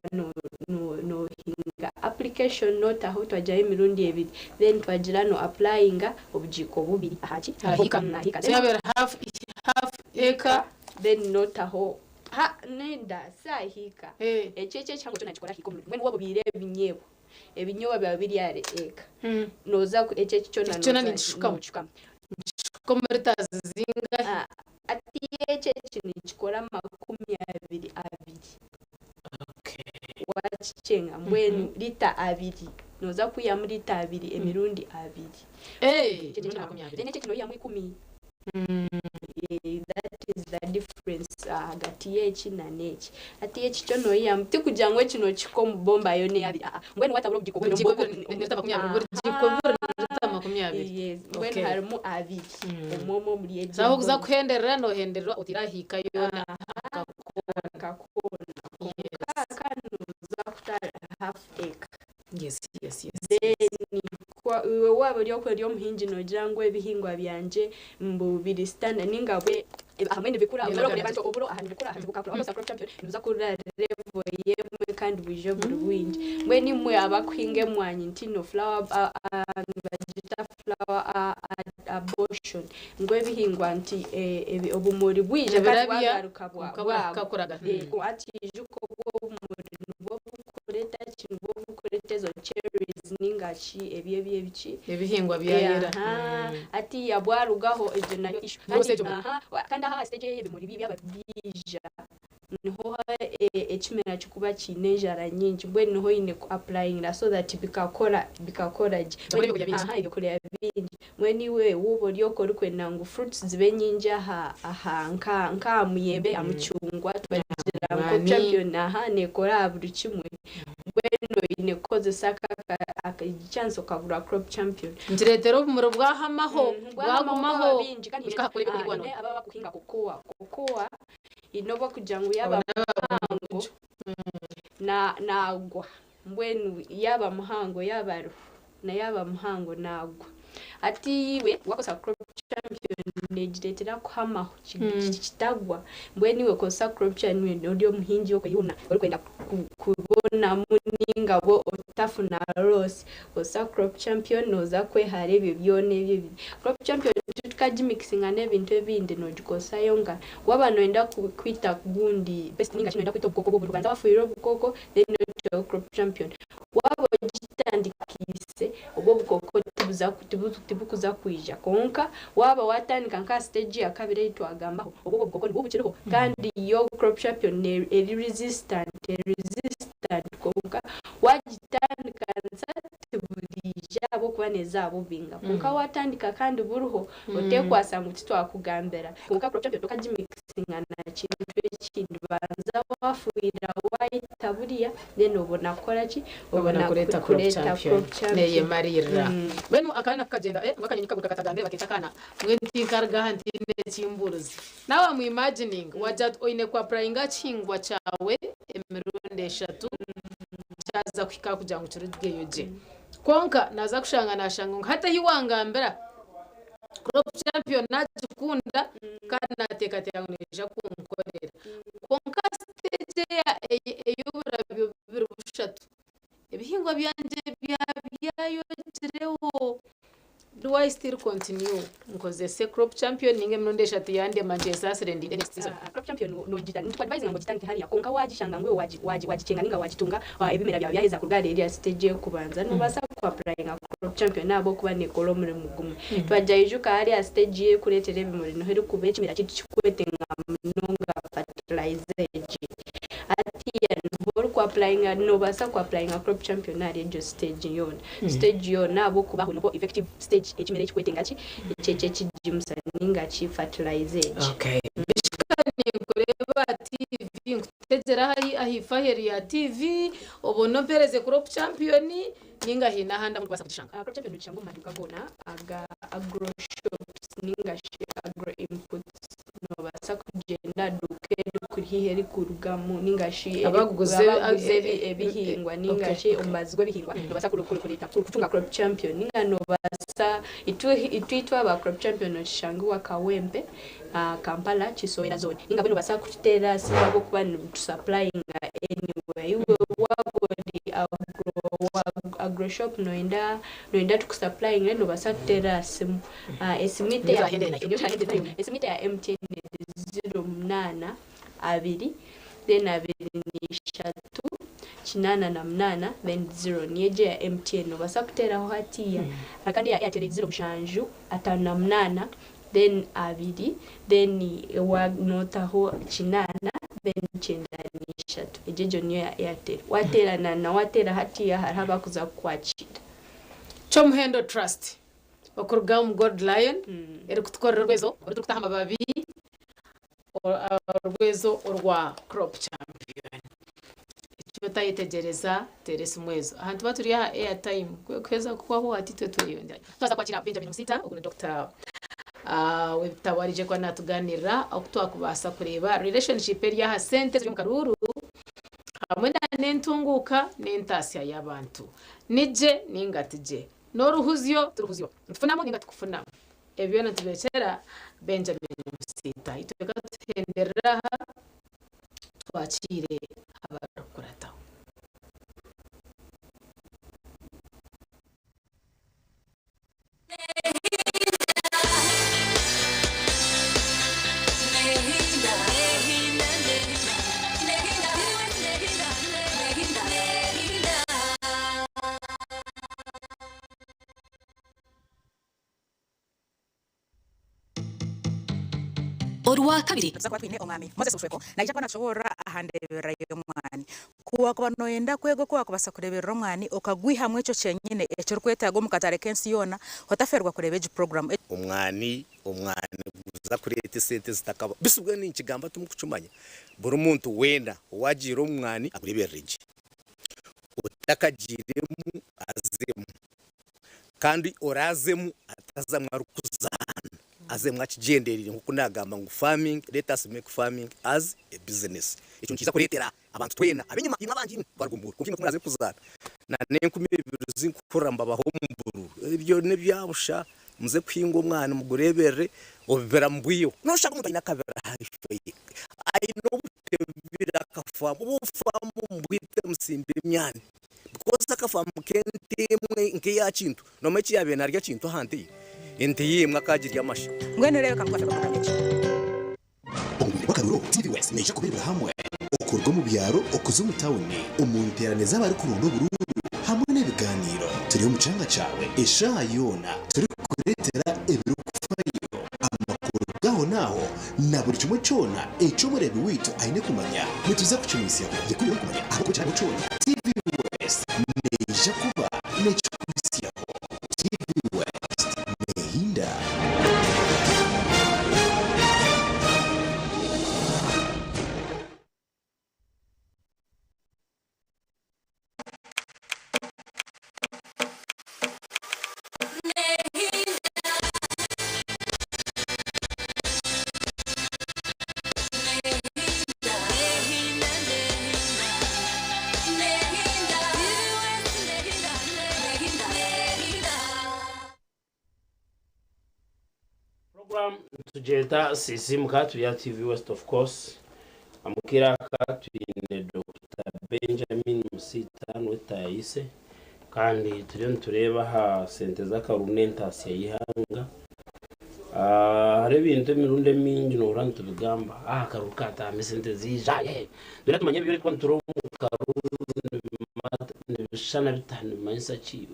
noohinga. Application nootaho twagiraho emirundi ebiri then twagira no applyinga obujiiko bubiri aha ki? Ahika. Ahika. So yabeera half half acre. Then nootaho ha nenda si ahika. Ekyo ekyo ekihango kyona nikikora ahika mbwenu waaba obiire ebinyeebwa, ebinyeebwa byaba biri ahari eka nooza ekyo eki kyona Ekyo kyona nooza ninkishukamu. nookishukamu. Nkishuka omu liters zingahi? Hati ekyo eki nikikora 20 20. Wakikyenga mbwenu lita abiri. Nooza kwihamu liita abiri emirundi abiri. Eh, Then ekyo noihamu 10. That is the difference ahagati y'eki na n'eki. Hati eki kyo noihamu tikugira ngu eki nokihika omu bomba yoona eyabiri aa mbwenu watabura obugiiko Buri giiko biri liita 20, buri giiko biri liita 20. Yes, mbwenu harimu abiri omwe omwe omuri egyo So ahu okuza embomba. kuhenderera nohenderera otiire ahiika yoona akakoona. Akakoona. Kwonka aka noza kuta half acre. Then iwe waaba ori okwe ori omuhingi noogira ngu ebihingwa byangye mbu biri standard ninga bwe ahamwe nibikura orikureeba nti oburo aha nibukura aha tibukakura wakozesa crop champion nibuza kurira level yemwe kandi bwije buri bwingi. Mbwenu imwe abakuhinga emwanyi nti no flower nibagyeta flower abortion ngu ebihingwa nti obumuri bwija kandi Nibirabya bwagaruka kwonka bwagwa. bwakakuraga. Hati ijuka obwo obumuri nibwo bukureta ki nibwo bukureta ezo cherries ninga ki ebyo ebyo ebiki Ebihingwa byayera. Aha. Hatiya bwarugaho egyo nayo issue. Rwose Kandi egyo aha kandi aha stage ey'ebimuri byaba biija niho ekimera kikuba kiine enjara nyingi mbwenu niho oine ku applyingira so that bikakora bikakora gye. Obone ebyokurya bingi. Aha ebyokurya bingi. Mbwenu iwe wooba ori okwo orikwenda ngu fruits zibe nyingi aha aha nka nkaha muyembe, aha mucungwa tubagira ngu Mwani. champion aha neekora aha buri kimwe. Mbwenu oine kukozesa aka chance okagura crop champion. Nikireetera obumuri bwahamaho, Bwagumaho bwagumaho bingi kandi buhika aha kura ebyokurya haine nonka. ababa bakuhinga cocoa. Cocoa eine obwokugira ngu yaaba muhango na nagwa mbwenu yaaba muhango yaaba ariho na yaaba muhango nagwa. Hati iwe wakozesa crop champion negireetera kuhamaho kitagwa. Mbwenu iwe kozesa crop champion ori omuhingi okwe yoona orikwenda kubonamu ninga bwo otafuna loss kozesa crop champion nooza kwehara ebyo byona ebyo ebyo. Crop champion tukagimikisinga n'ebintu ebindi noogikozesa yonka. Waaba nooyenda kwita gundi pest ninga ki nooyenda kwita obukooko bw'oburi kubanza wafuhirira obukooko then oteho crop champion. Waaba ogitandikiise obwo obukooko tibuza tibukuza kwija kwonka waaba watandika nka stage ya kabiri ei twagambaho obwo obukooko nibwo bukiriho kandi yo crop champion eri resistant eri resistant kwonka wagitandika nsa tiburiija ahabw'okuba neeza bubinga kwonka watandika kandi buriho oteekwasa ngu titwakugambira kwonka crop champion tokagimikisinga na kintu ekindi banza wafuhirira waita buriya then obona kukora ki Obona kureeta crop kureeta champion. crop champion. Neyemarira. Mbwenu akaana kakagyenda ngu akanyonyi kaguruka katagambire bakeeta akaana mbwenu tinkaruga aha ntiine ekimbuurize. Nawe mu imagining wagira oti oine ku applyinga ekihingwa kyawe emirundi eshatu kyaza kuhika aha kugira ngu kirugeyo gye. Kwonka naaza kushanga naashanga ngu hati ahi wangambira crop champion nagikunda kandi naateekateeka ngu neija kunkorera. Kwonka stage ey'oburabyo bubiri bushatu ebihingwa byangye byayogireho. Do I still continue nkozese crop champion ninga emirundi eshatu yandema nkyesaasire ndinde next season? Crop champion nogita nituadvise ngo gitandike hariya kwonka wagishanga ngu wagichenga ninga wagitunga ebimera byawe byaheza kuruga hariya stage y'okubanza nobaasa ku applyinga crop champion ahabw'okuba nekora omurimo gumwe. Twajya ijuka hariya stage y'ekureetera ebimuri niho erikuba ekimera kyaitu kikwetenga munonga fertilizer egi. Hatiya niho oriku applyinga nobaasa ku applyinga crop champion ahari egyo stage yoona. Stage yoona ahabw'okuba aho niho effective stage ekimera ekikwetenga ki ekyo ekigimusa ninga ki fertilizer egi. Okay. Bishika ninkureeba aha TV nkutegyera ahaifo aheeru ya TV obone ompereze crop champion ninga haine ahandi ahu ndikubaasa kugishanga? Crop champion nogishanga omu maduuka goona aga agro shops ninga shi agro inputs nobaasa kugyenda aha duuka erikuri haihi erikurugamu ninga shi Abakuguza abakuguza ebihingwa ninga shi omubazi gw'ebihingwa nobaasa kureeta kutunga crop champion ninga nobaasa itwe itwe aba crop champion nokishanga owa Kawempe Kampala Kisowera zone ninga mbwenu nobaasa kututeerera aha simu ahabw'okuba nitusupplyinga anywhere iwe waaba ori agro shop noyenda noyenda tukusupplyingire nobaasa kututeerera aha simu. Esimu ite ya esimu ite ya MTN eri 08 2 then 23 88 then 0 niyo egyo eya MTN nobaasa kuteeraho hatiya. Kandi eya Airtel eri 07 58 then 2 then notaho 8 then 93. Egyo egyo niyo ya Airtel. Waateerana na waateera hatiiya hariho abakuza kukwakira. Kyomuhendo Trust okuruga omu Gold Lion erikutukorera orwezo oru turikutaho amababi orwezo orwa Crop Champion. Eki otayetegyereza teera esimu ezo. Aha nituba turi aha airtime kuheza kuhwaho hati itwe tweyongyerayo. Twaza kwakira Benjamin Musiita ogu ni Doctor w'ebitabo araije kuba natuganirira oku twakubaasa kureeba relationship eri aha sente eziri omu karuuru hamwe n'entunguuka n'entaasya y'abantu. Ni gye ninga ti gye? N'oruhuzyo tiruhuzyo? Nitufunamu ninga tikufunamu? Ebyo byona nitubirekyera Benjamin Musiita. Itwe ka tuhenderere aha twakiire abarikukurataho. Orwakabiri. Nituza kuba twine Omwami Moses Bushweko naija kuba natushoboorora aha ndeeberera y'omwani. Ku waakuba nooyenda kwega oku waakubaasa kureeberera omwani okagwihamu ekyo kyenyine eki orikwetaaga omu katare k'ensi yoona, otaferwa kureeba egi puroguraamu. Omwani omwani guza kureeta esente zitakaba bisi mbwenu ninkigamba timukukimanya buri muntu weena owagiire omu mwani agureeberere gye otakagiiremu azemu kandi oraazemu atazamu arikuzaana azemu akigyendereire nk'oku naagamba ngu farming let us make farming as a business ekyo nikiija kureetera abantu twena ab'enyima imwe abandi imwe kubaruga omu buuru kwonka imwe ku muraaze kuzaana na n'enkumi ibiri zinkuhurira nibabaha omu buruuru ebyo n'ebyabusha muze kuhinga omwani mugureeberere obibira mubwiho noshanga omuntu aine akabira haihi ye aine obutebe akafaamu obufamu mubwite musimbe emyani Because akafamu k'ente emwe nk'eya Kintu, noomanya eki yaabaire naarya Kintu aha nte ye? Ente ye emwe akaagirya amasha. Mbwenu reebeka ngu twafeerwa program egi. Omu bwire bw'akaruru, TV West neija kubeebera hamwe okuruga omu byaro okuza omu tawuni omu nteerane z'abarikuronda oburuuru hamwe n'ebigaaniiro. Turi omu kyanga kyawe eshaaha yoona turikukureetera ebirikufayo, amakuru g'ahonaaho na buri kimwe kyona eki omureebi waitu aine kumanya. Nituza kukimwitsyaho. Yekundire okumanya ahabw'okuba ekirabo kyona TV West neija kuba nekikuhitsyaho. TV West nehinda. Program nitugyeta Sisimuka turi aha TV West of course. Omu kaire aka twine Dokita Benjamin Musiita niwe tutaayise kandi turiyo nitureeba aha sente z'akaruru n'entaasya y'eihanga. Ah, hariho ebintu emirundi emingi nohurira nitubigamba ah akaruru kaataahamu esente ziija eh. Twena tumanya ebi orikuba nitureeba omu karuru nibimata nibishushana bita nibimanyisa ki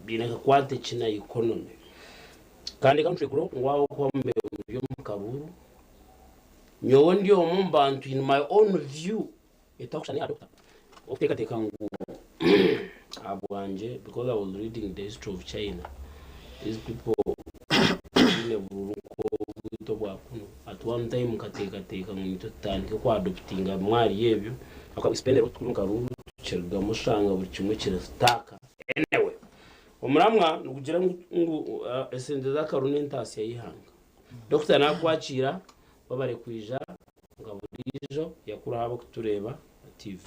biine kakwate ki na economy. Kandi reka nshwekure ngu ahabw'okuba mubaire muri omu karuuru, nyowe ndi omwe omu bantu in my own view etakushushana n'eya doctor, okuteekateeka ngu ahabwangye because I was reading the history of China, these people tibaine buruuru nk'obwaitu obwa kunu, at one time nkateekateeka ngu nitwe tutandike ku adoptinga bimwe ahari ebyo, ahabw'okuba we spend a lot omu karuuru tukirugamu oshanga buri kimwe kiri stuck. Anyway, Omuramwa nigugira ngu esente z'akaru n'entaasya y'eihanga. Dokita naakwakiira webare kwija nka buriijo yakuraho abarikutureeba aha TV.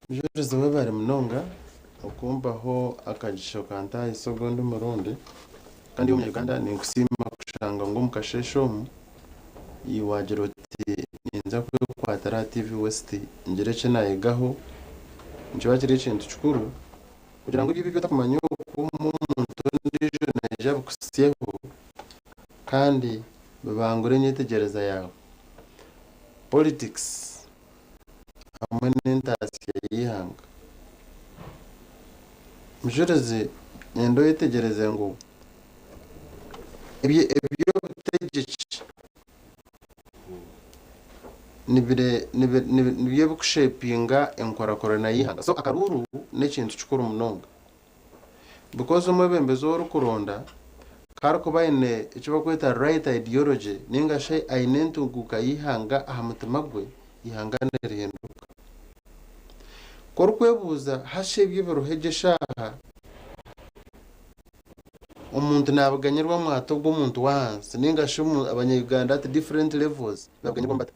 Mujurizi webare munonga okumpaho akagisha okantahisa ogundi murundi kandi iwe omunya-Uganda ninkusiima kushanga ngu omukasheeshe omu iwe wagira oti ninza kwekwatira aha TV West ngire eki nayegaho nikiba kiri ekintu kikuru Kugira ngu ebyo ebi otakumanya oku omuntu ondiijo naija abikuhitsyeho kandi bibangure enyetegyereza yaawe. Politics hamwe n'entaasya y'eihanga. Mujurizi nyenda oyetegyereze ngu eby'obutegyeki Nibire nibi nibi nibyo ebikushepinga enkorakorana y'eihanga. So akaruuru n'ekintu kikuru munonga. Because omwebembezi ou orikuronda ku arikuba aine eki barikweta right ideology ninga shi aine entunguuka y'eihanga aha mutima gwe, eihanga nirihinduka. Ku orikwebuuza hashi ebyo ebiriho egi eshaaha, Omuntu nabuganyirwamu ata ogwo omuntu w'ahansi ninga shi abanya Uganda at different levels nibabuganyirwamu bata?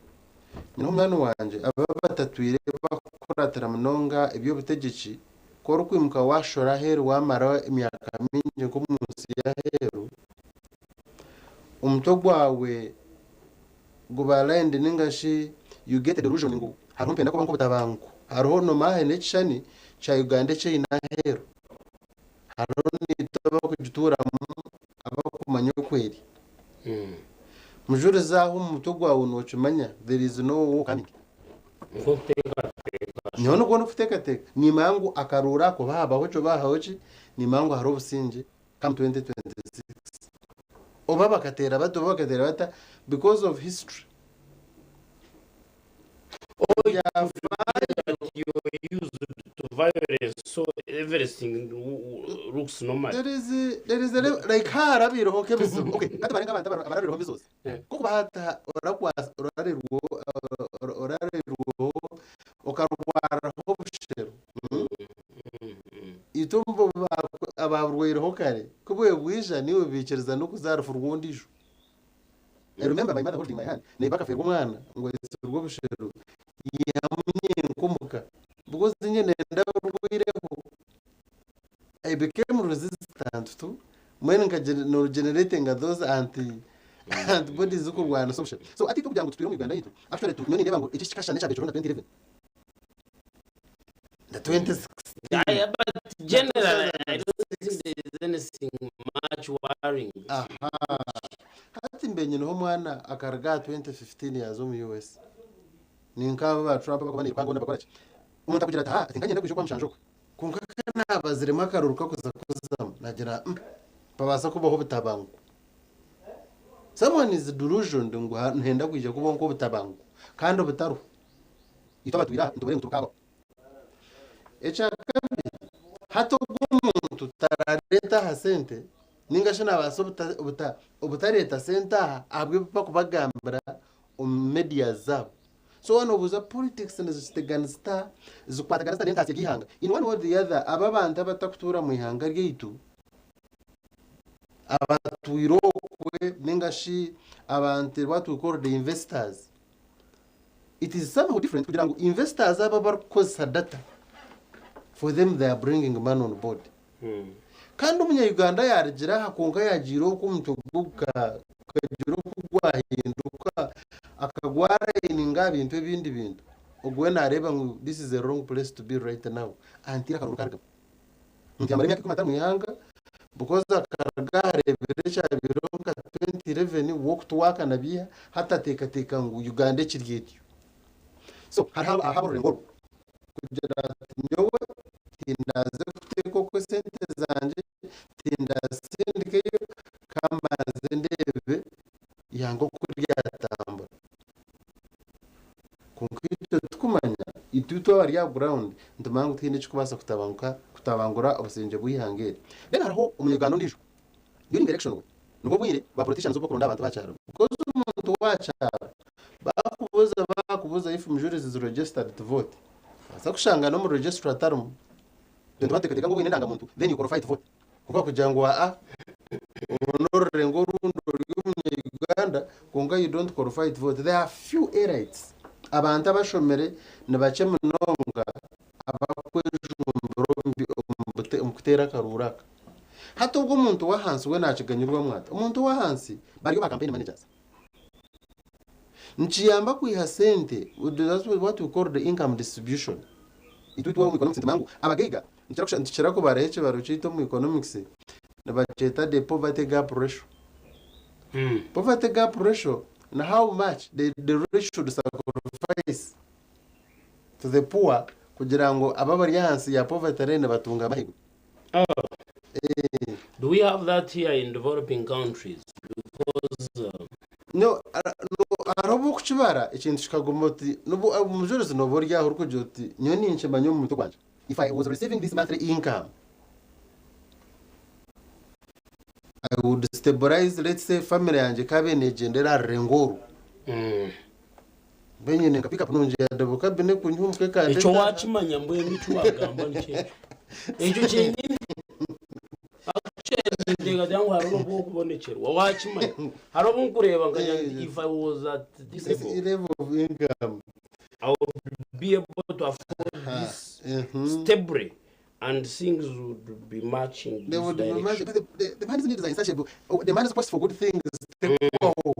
Nyowe munywani wangye aba abatatwire bakukuratira munonga eby'obutegyeki ku orikwimuka washora aheeru wamara emyaka mingi nk'omunsi y'aheeru omutwe gwawe guba aligned ninga shi you get a delusion ngu hariho nipenda kuba nk'obutabanguko hariho nomanya haine ekishushani kya Uganda ekyeine aheeru. Hariho naitwe abarikugituuramu abarikumanya oku eri. Mujurizi aho omu mutwe gwawe nookimanya there is no war coming. Nyowe nikwo ndikuteekateeka. Niimanya ngu akaruuru ako haabaho ki oba haabaho ki, niimanya ngu hariho obusingye come 2026. Oba bakateera bata oba bakateera bata because of history. Ebyafaayo. You're used to violence, so everything looks normal. There is there is a level, like harabaireho nk'ebizibu okay hati bari nk'abantu abarabireho measles nk'okuba hati orakwasa orarerwaho orarerwaho okarwaraho obushero itwe ababurwaireho kare ku bwebwija niiwe baikiriza n'okuza rufu rw'ondiijo. I remember my mother holding my hand neighbor akafeerwa omwana ngu aitsirwe obusheru yamunyenka omuka because inye nenda burwireho I became resistant to mbwenu nka no generatinga those anti antibodies z'okurwanisa obusheru so ati itwe kugira ngu tutwire omu Uganda yaitu actually tu nyowe nindeeba ngu eki kikashushana n'ekyabaire kiriho na 2011 na 2016. Yeah, but generally, I don't think there is anything much worrying. Aha. Hati mbe nyineho omwana akaruga aha 2015 yaaza omu US. Ni nk'abo ba Trump abakuba nibakwanga boona nibakora ki? Omuntu akugira ati, ha, ati nkanye ndakwija okwa mushanju okwe. Kwonka ka naabaziremu akaruru k'okuza kuzamu, naagira mm, mpabaasa kubaho obutabanguko. Someone is delusioned ngu ha nihenda kwija kubaho nk'obutabanguko kandi butariho. Itwe abatwire aha nitubure ngu tibukaabaho. Ekya kabiri, hati ogwo omuntu tarareeta aha sente ninga shi nabaasa obutareeta sente aha ahabw'ebi bakubagambira omu media zaabo. So waaba nobuuza politics niziteganisa zita, zikwatagana zita n'entaasya y'eihanga? In one way or the other, aba abantu abatakutuura mu ihanga ryaitu, abatwire okwe ninga shi abantu what we call the investors, It is somehow different kugira ngu investors abo abarikukozesa data for them they are bringing money on board. Kandi omunya-Uganda yarugira aha kwonka yagiire oku omutwe gwe gukagira oku gwahinduka akagwarayininga aha bintu ebindi bintu, ogwo we nareeba ngu this is a wrong place to be right now until akaruuru karugamu. Omuntu yamara emyaka ikumi atari mu ihanga because akaruga ahareebire ekyabaireho nka 2011 walk to work na biiha hati ateekateeka ngu Uganda ekiri etyo. So hariho ab'orurengo orwo kugira ati nyowe tindaze kuteeka okwo esente zangye, tindazisindikeyo ka mbanze ndeebe ihanga oku ryatambura. Kwonka itwe turikumanya, itwe itwe abari aha ground nitumanya ngu tihaine ekirikubaasa kutabanguka kutabangura obusingye bw'eihanga eri. Then hariho omunyarwanda ondiijo, during election we, nibwo bwire ba politicians obu barikuronda abantu b'aha kyaro. Because omuntu w'aha kyaro baakubuuza baakubuuza if Mujurizi is registered to vote, noobaasa kushanga n'omu registry atarimu. Itwe nitubateekateeka ngu obu oine endangamuntu then you qualify to vote. Kwonka kugira ngu aa oru n'orurengo orundi ori omunya-Uganda kwonka you don't qualify to vote. There are few elites, abantu abashomire ni bakye munonga abarikwejumbira omu kuteera akaruuru aka. Hati obwo omuntu w'ahansi we naakiganyirwamu ata? Omuntu w'ahansi bariyo ba campaign managers. Nikiyamba kwiha sente, that's what we call the income distribution. Itwe itwe omu economics nitumanya ngu abagaiga nitukira kubaraho ekibaro kyaitu omu economics nibakyeta the poverty gap ratio. Poverty gap ratio ni how much the, the rich should sacrifice to the poor kugira ngu abo abari ahansi ya poverty line batunga amahirwe. Do we have that here in developing countries? Because No, no. Hariho obu orikukibara ekintu kikaguma oti n'obu omujurizi nooba ori aho orikugira oti nyowe ninkimanya omu mutwe gwangye if I was receiving this monthly income I would stabilize let's say family yangye ekaabaire neegyendera aha rurengo oru mbe nyine nka pick up nungi ya double cabin ekunyiha omuka Ekyo ekandeeta aha. waakimanya mbwenu eki waagamba nikyo ekyo. Ekyo kyenyini actually ninteekateeka ngu hariho obu orikubonekyerwa waakimanya. Hariho obu nkureeba nkagira nti if I was at this This level, level of income. I would be able to afford this stably and things would be marching They this would be direction. marching, but the money's needed is insatiable. Oh, The money's quest for good things. Tekwaho.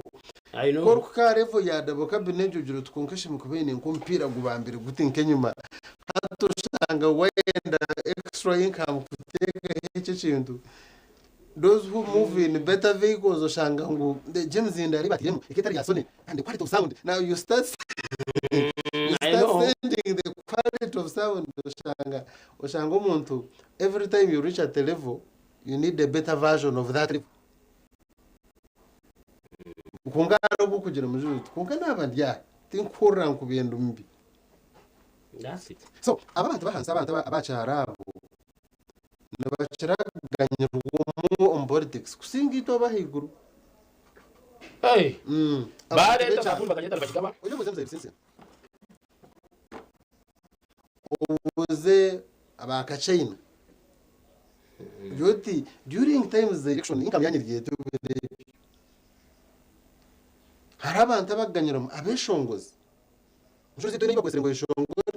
I know. Korukuka level ya double cabin egyo ogira oti kwonka shi mukubaine nk'omupiira gubambire guti nk'enyima. Hati oshanga wayenda extra income kuteekaho ekyo ekintu. Those who move in better vehicles oshanga ngu the James Ndari batiremu eketari ya Sony and the quality of sound. Now you start you I start know. sending the quality of sound oshanga oshanga omuntu every time you reach at a level you need a better version of that level. Kwonka hariho obu okugira omujuri oti kwonka naaba ndi aha tinkuhurira ngu byenda omu bi. That's it. So aba abantu b'ahansi abantu abakyaro abo nibakira kuganyirwamu omu politics kusinga itwe ab'ahaiguru. Hey. Abantu Bareeta b'ekyaro. abakungu bakagenda nibakigaba. Oje obuuze Mzee Bisinsi. Obuuze aba Kachina. Ogire oti during times za election income yanyu eryaita ebyo. Hariho abantu abakuganyirwamu abeshongozi. Omushoro twine ei bakwetsire ngu oyeshongore.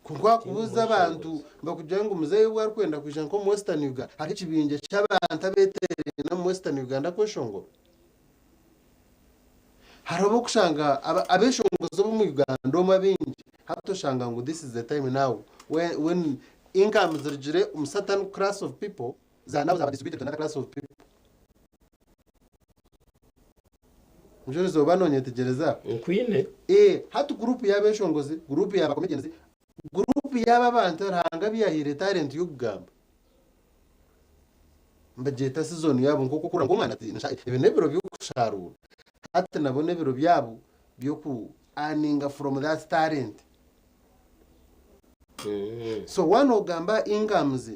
Kwonka wakubuuza abantu nibakugira ngu muzeeyi obu arikwenda kwija nk'omu Western Uganda hariho ekibingye ky'abantu abeeteeraine omu Western Uganda kweshongora. Hariho ab'okushanga abeshongozi ab'omu Uganda omu abaingi hati oshanga ngu this is the time now when, when income zirugire omu certain class of people za now zaba distributed to another class of people. Mujurizi oba nonyetegyereza? Nkwine. Eh, hati group y'abeshongozi, group ya ba comedians, group y'aba abantu Ruhanga abu yahaire talent y'okugamba. Nibagyeta season yaabo nk'oku okura ngu omwana ati ebi n'ebiro by'okusharuura. Hati nabo n'ebiro byabo by'oku earninga from that talent. So waaba nogamba incomes,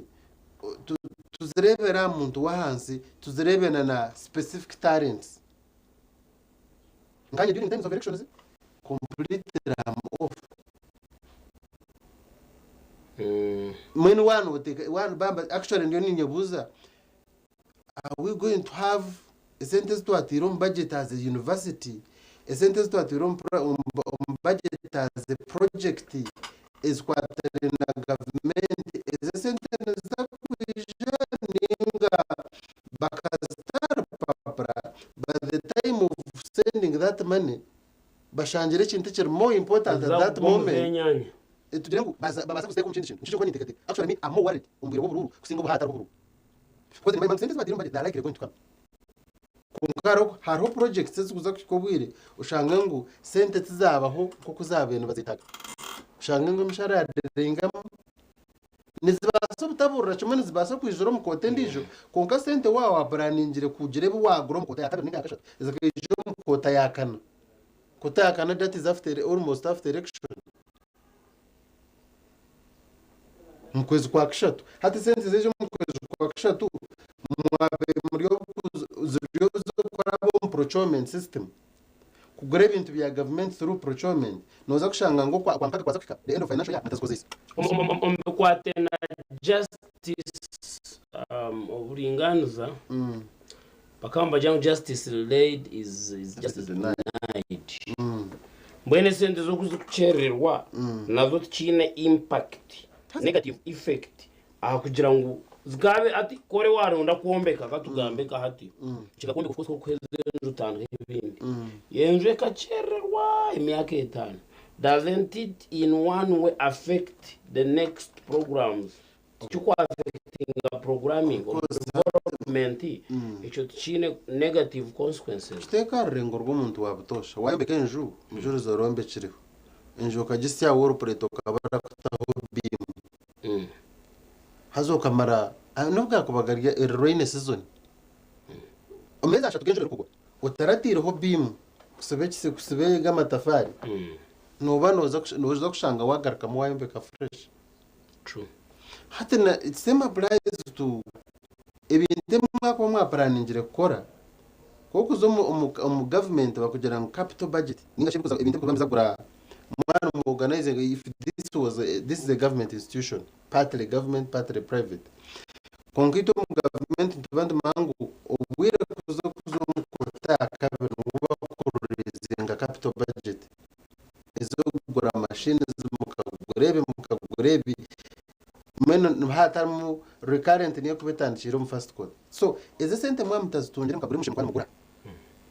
tuzireebere aha muntu w'ahansi, tuzireebe na na specific talents. Nkanye during times of elections, completely am off. Mbwenu waaba noteeka, waaba bamba, actually ndiyo ninyebuuza, are we going to have esente ezi twataire omu budget as a university, esente ezi twataire omu budget as a project ezikwatiraine na gavumenti, ezo esente niziza kwija ninga bakazita rupapura by the time of sending that money bashangire ekintu ekiri more important at that moment tugire ngu babaasa kuziteeka omu kindi kintu. Nikyo kyonka ninteekateeka. Actually me I'm more worried omu bwire bw'oburuuru kusinga obu haatariho oburuuru. Because nimanya ngu sente ezi bataire omu budget they are likely going to come. Kwonka hariho hariho projects ezikuza kuhika obwire oshange ngu sente tizabaho nk'oku zabaire nibazetaaga. Oshange ngu emishara yadelayingamu. Nizibaasa obutaburira kimwe nizibaasa kwijura omu koota endiijo kwonka sente waaba wapulaningire kugira ebi waagura omu koota ya kabiri ninga ya kashatu zikaija omu koota ya kana. Koota ya kana that is after almost after election. Omu kwezi kwa kashatu. Hati esente zaija omu kwezi kwa kashatu mwabaire muri ziri ez'okuraba omu procurement system. Kugura ebintu bya gavumenti through procurement nooza kushanga ngu okwa mpaka kwaza kuhika the end of financial year mutazikozeise. Omu bikwate na justice oburingaaniza bakaba nibagira ngu justice delayed is justice denied. Mbwenu esente zo kuzikukyerererwa nazo tikiine impact, negative effect aha kugira ngu zikaabe hati ku ori waaronda kwombeka katugambe nka hati kikakwongyera of course kuheza enju otandike ebindi enju ekakyerererwa emyaka etaano doesn't it in one way affect the next programs tikikuaffectinga programming or development ekyo tikiine negative consequences. Kiteeka aha rurengo rw'omuntu wa butoosha. Waayombeka enju, mujurizi orombekireho enju okagisya wall plate okabura kutaho beam. Haza okamara n'obu gaakuba gari eri rainy season, omu meezi ashatu g'enjura erikugwa, Otarataireho beam kusiba ekisi kusiba ego amatafaari, nooba nooza nooza kushanga waagarukamu waayombeka fresh. True. Hati na same applies to ebintu ebi mwakuba mwapuraaningire kukora, ku orikuza omu omu omu gavumenti bakugira ngu capital budget ninga shi ebirikuza ebintu ebirikuba nibiza kugura mwaba nimu organizinga if this was a this is a government institution partly government partly private kwonka itwe omu gavumenti nituba nitumanya ngu obwire kuza kuza omu kota ya kabiri nibwo bakuririzinga capital budget ez'okugura machines mukagura ebi mukagura ebi mbwenu niba hatarimu recurrent niyo ekuba etandikiire omu first quarter so ezi esente mwaba mutazitungire mukagura ebi mushemereire kuba nimugura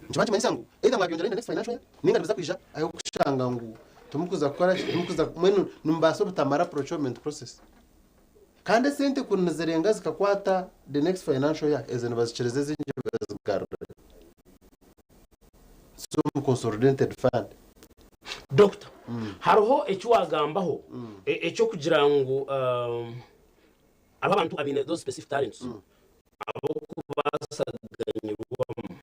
nikiba nikimanyisa ngu either mwabyongyera in the next financial year ninga nibiza kwija ahabw'okushanga ngu timukuza kukora ki timukuza mbwenu nimubaasa obutamara procurement process kandi esente kuri nizirenga zikakwata the next financial year ezo nibazikiriza ezindi bazigarura z'omu consolidated fund. Doctor, hariho eki wagambaho eky'okugira ngu hariho abantu abaine those specific talents ab'okubaasaganyirwamu.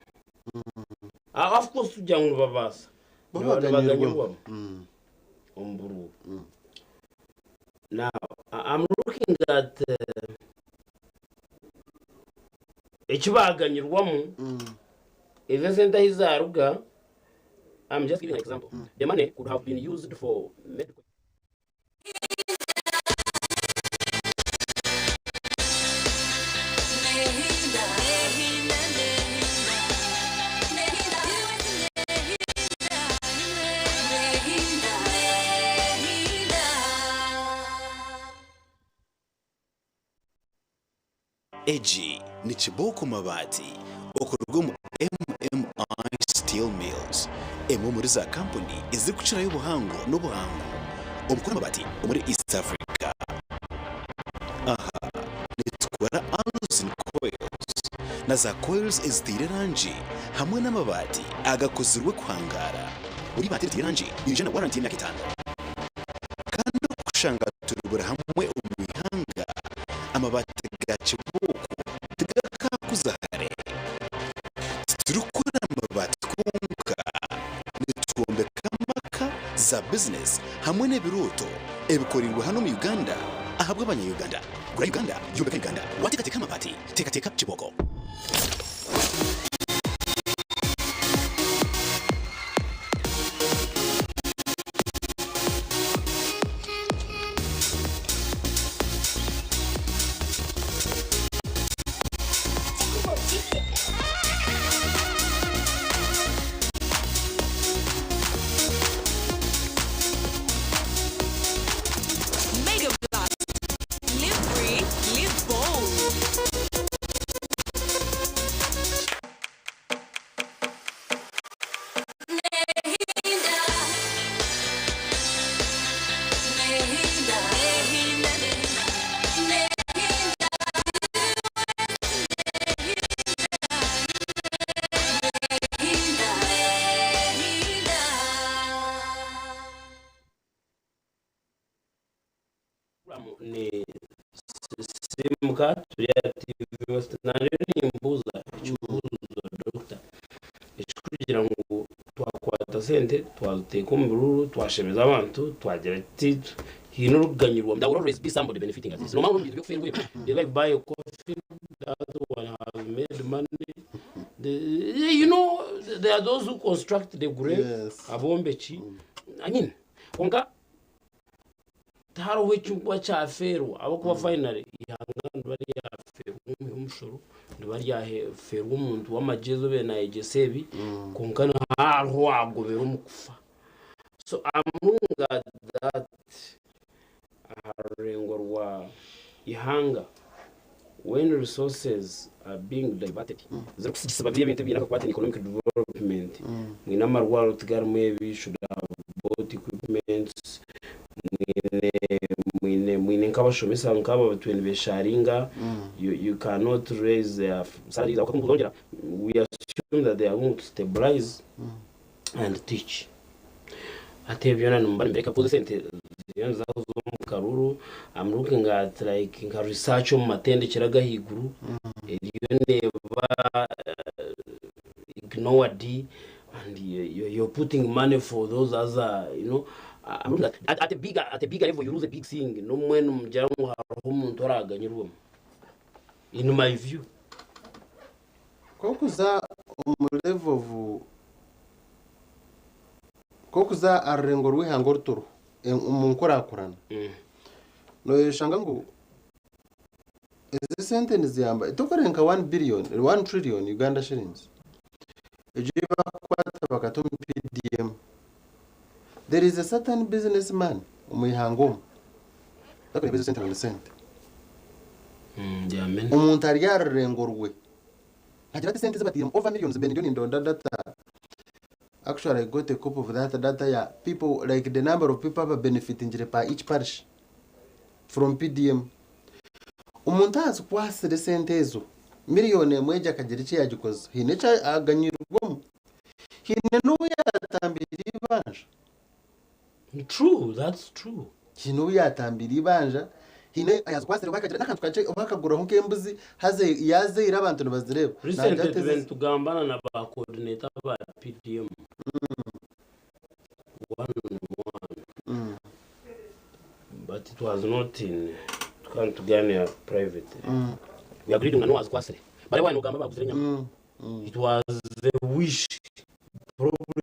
Of course tugira ngu nibabaasa, Bo nibaganyirwamu baganyirwamu. omu buruuru. Now, I'm looking at eki baaganyirwamu, ezo esente ahi zaaruga, I'm just giving an example, the money could have been used for medical. Egi ni Kibooko Mabaati okuruga omu MMI Steel Mills, emwe omuri za kampuni ezirikukirayo obuhango n'obuhangu omu kukora amabaati omuri East Africa. Aha nitukora Alusin Coils na za coils eziteire erangi hamwe n'amabaati agakozirwe kuhangaara. Buri ibaati eriteire erangi nirija na waranti y'emyaka etaano. Kandi okushanga turi buri hamwe omu ihanga, amabaati ga kibooko tigakaakuza hare. Titurikukora mabaati kwonka, nitwombeka amaka, za bizinesi hamwe n'ebirooto ebikoreirwe hanu omu Uganda ahabw'abanya-Uganda. Gura Uganda, yombeka Uganda. Waateekateeka amabaati, teekateeka kibooko. Mega Blast. Live free, live bold. Ni Simuka turi aha TV West nanye nimbuuza ekibuuzo doctor ekirikugira ngu twakwata sente twaziteeka omu biruuru twashemeza abantu twagira tuti haine orikuganyirwa there will always be somebody benefiting at least nomanya omu bintu by'okufeerwa ebyo they like buy a coffin the other one has made money the, you know there are those who construct the grave abombeki I mean kwonka Tihariho ekirikuba kyafeerwa ahabw'okuba finally eihanga niriba ryafeerwa omuhi w'omushoro, riba ryafeerwa omuntu w'amagyezi obaire naayegyesa ebi kwonka hariho owaagobera omu kufa. So among that aha rurengo rwa ihanga when resources are being diverted zirikusigisibwa biri ebintu ebiine akakwate na economic development mwine amarwariro tigarimu ebi should have bought equipments mwine mwine mwine nk'abashomesa nk'aba batwire nibesharinga you, you cannot raise their salaries ahabw'okuba we assume that they are going to stabilize and teach. Hati ebyo byona nimuba nimureeka kuza esente ziriyo niziza kuza omu karuru I'm looking at like nka research omu matendekyero ag'ahaiguru eriyo neeba ignored and you, you're putting money for those other, you know, at a bigger level you lose a big thing. Nomwenu mugira ngu hariho omuntu oraganyirwemu. In my view. Kokuza omu level of kokuza aha rurengo rw'eihanga oruturiho omu nkurakurana noyeshanga ngu ezi sente niziyamba tokureeba nka 1 billion 1 trillion Uganda shillings egyo ei bakukwata bakata omu PDM there is a certain business man omu ihanga omu takureeba ezo sente ngu ni sente omuntu ari aha rurengo rwe nagira ati sente ezi batairemu over millions mbe ndiyo nindonda data actually I got a copy of that data ya people like the number of people aba benefitingire per each parish from PDM omuntu azikwasire sente ezo miliyoni emwe egyo akagira eki yagikozesa haine eki aganyirwemu haine n'obu yatambire eibanja True, that's true. Haine obu yatambire eibanja haine ayazikwasire oba akagira n'akantu kakye oba akaguraho nk'embuzi haza yazaire abantu nibazireeba Recently Nagira ati tube ezi- nitugambana na ba coordinator ba PDM one on one but it was not in tukaba nituganira private. We agreed ngu wazikwasire bari wine ogamba baguzire enyama. It was the wish problem.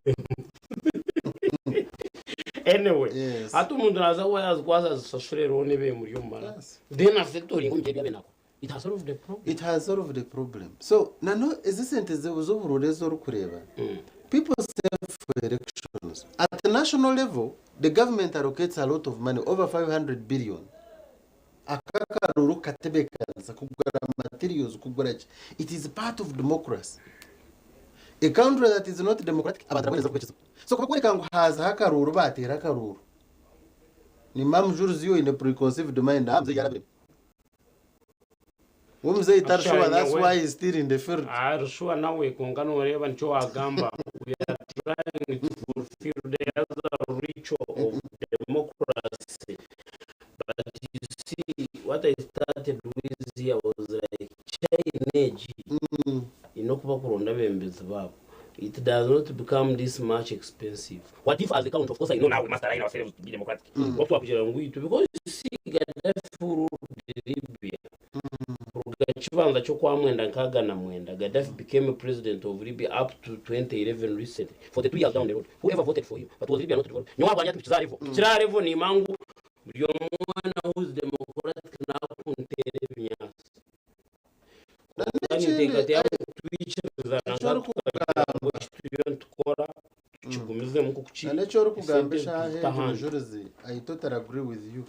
Anyway, hati omuntu naza kuba yazikwasa azisashure loan ebe emuri omu mara then afectoringa omu byabe nako. It has solved the problem. It has solved the problem. So nano ezi sente z'obururu ezi orikureeba people save for elections. At the national level the government allocates a lot of money over 500 billion. Aka akaruru katebeekanisa kugura materials kugura ki. It is part of democracy. A country that is not democratic abantu nabwo nibaza kuba ekizibu. So kuba kworeka ngu haazaho akaruru baateera akaruru ni Mamujuruzi oine preconceived mind aha muzeeyi yarabiremu. We muzeeyi tari sure that's why he's still in the field. Ari sure nawe kwonka noreeba nikyo wagamba we are trying to fulfill the other ritual of democracy but you see what I started with here was like China egi eine okuba kuronda abebembezi baabo it does not become this much expensive what if as a country of course I know now we must align ourselves to be democratic mm. twakugira ngu itwe because you see Gaddafi ruled Libya kuruga kibanza ky'okwamwenda nkaaga na mwenda Gaddafi became a president of Libya up to 2011 recently 42 years down the road whoever voted for him but was Libya not developed nyowe ahabwanye ati tukizaa level tukira level niima ngu buri omwe weena who is democratic nakunteera ebinyaatsi Kandi ninteekateeka ngu twikirizana nka tukagira ngu eki turiyo nitukora tukigumizemu nk'oku kiri Na n'eki orikugamba esente eshaaha nituzita egi ahandi. Mujurizi, I totally agree with you.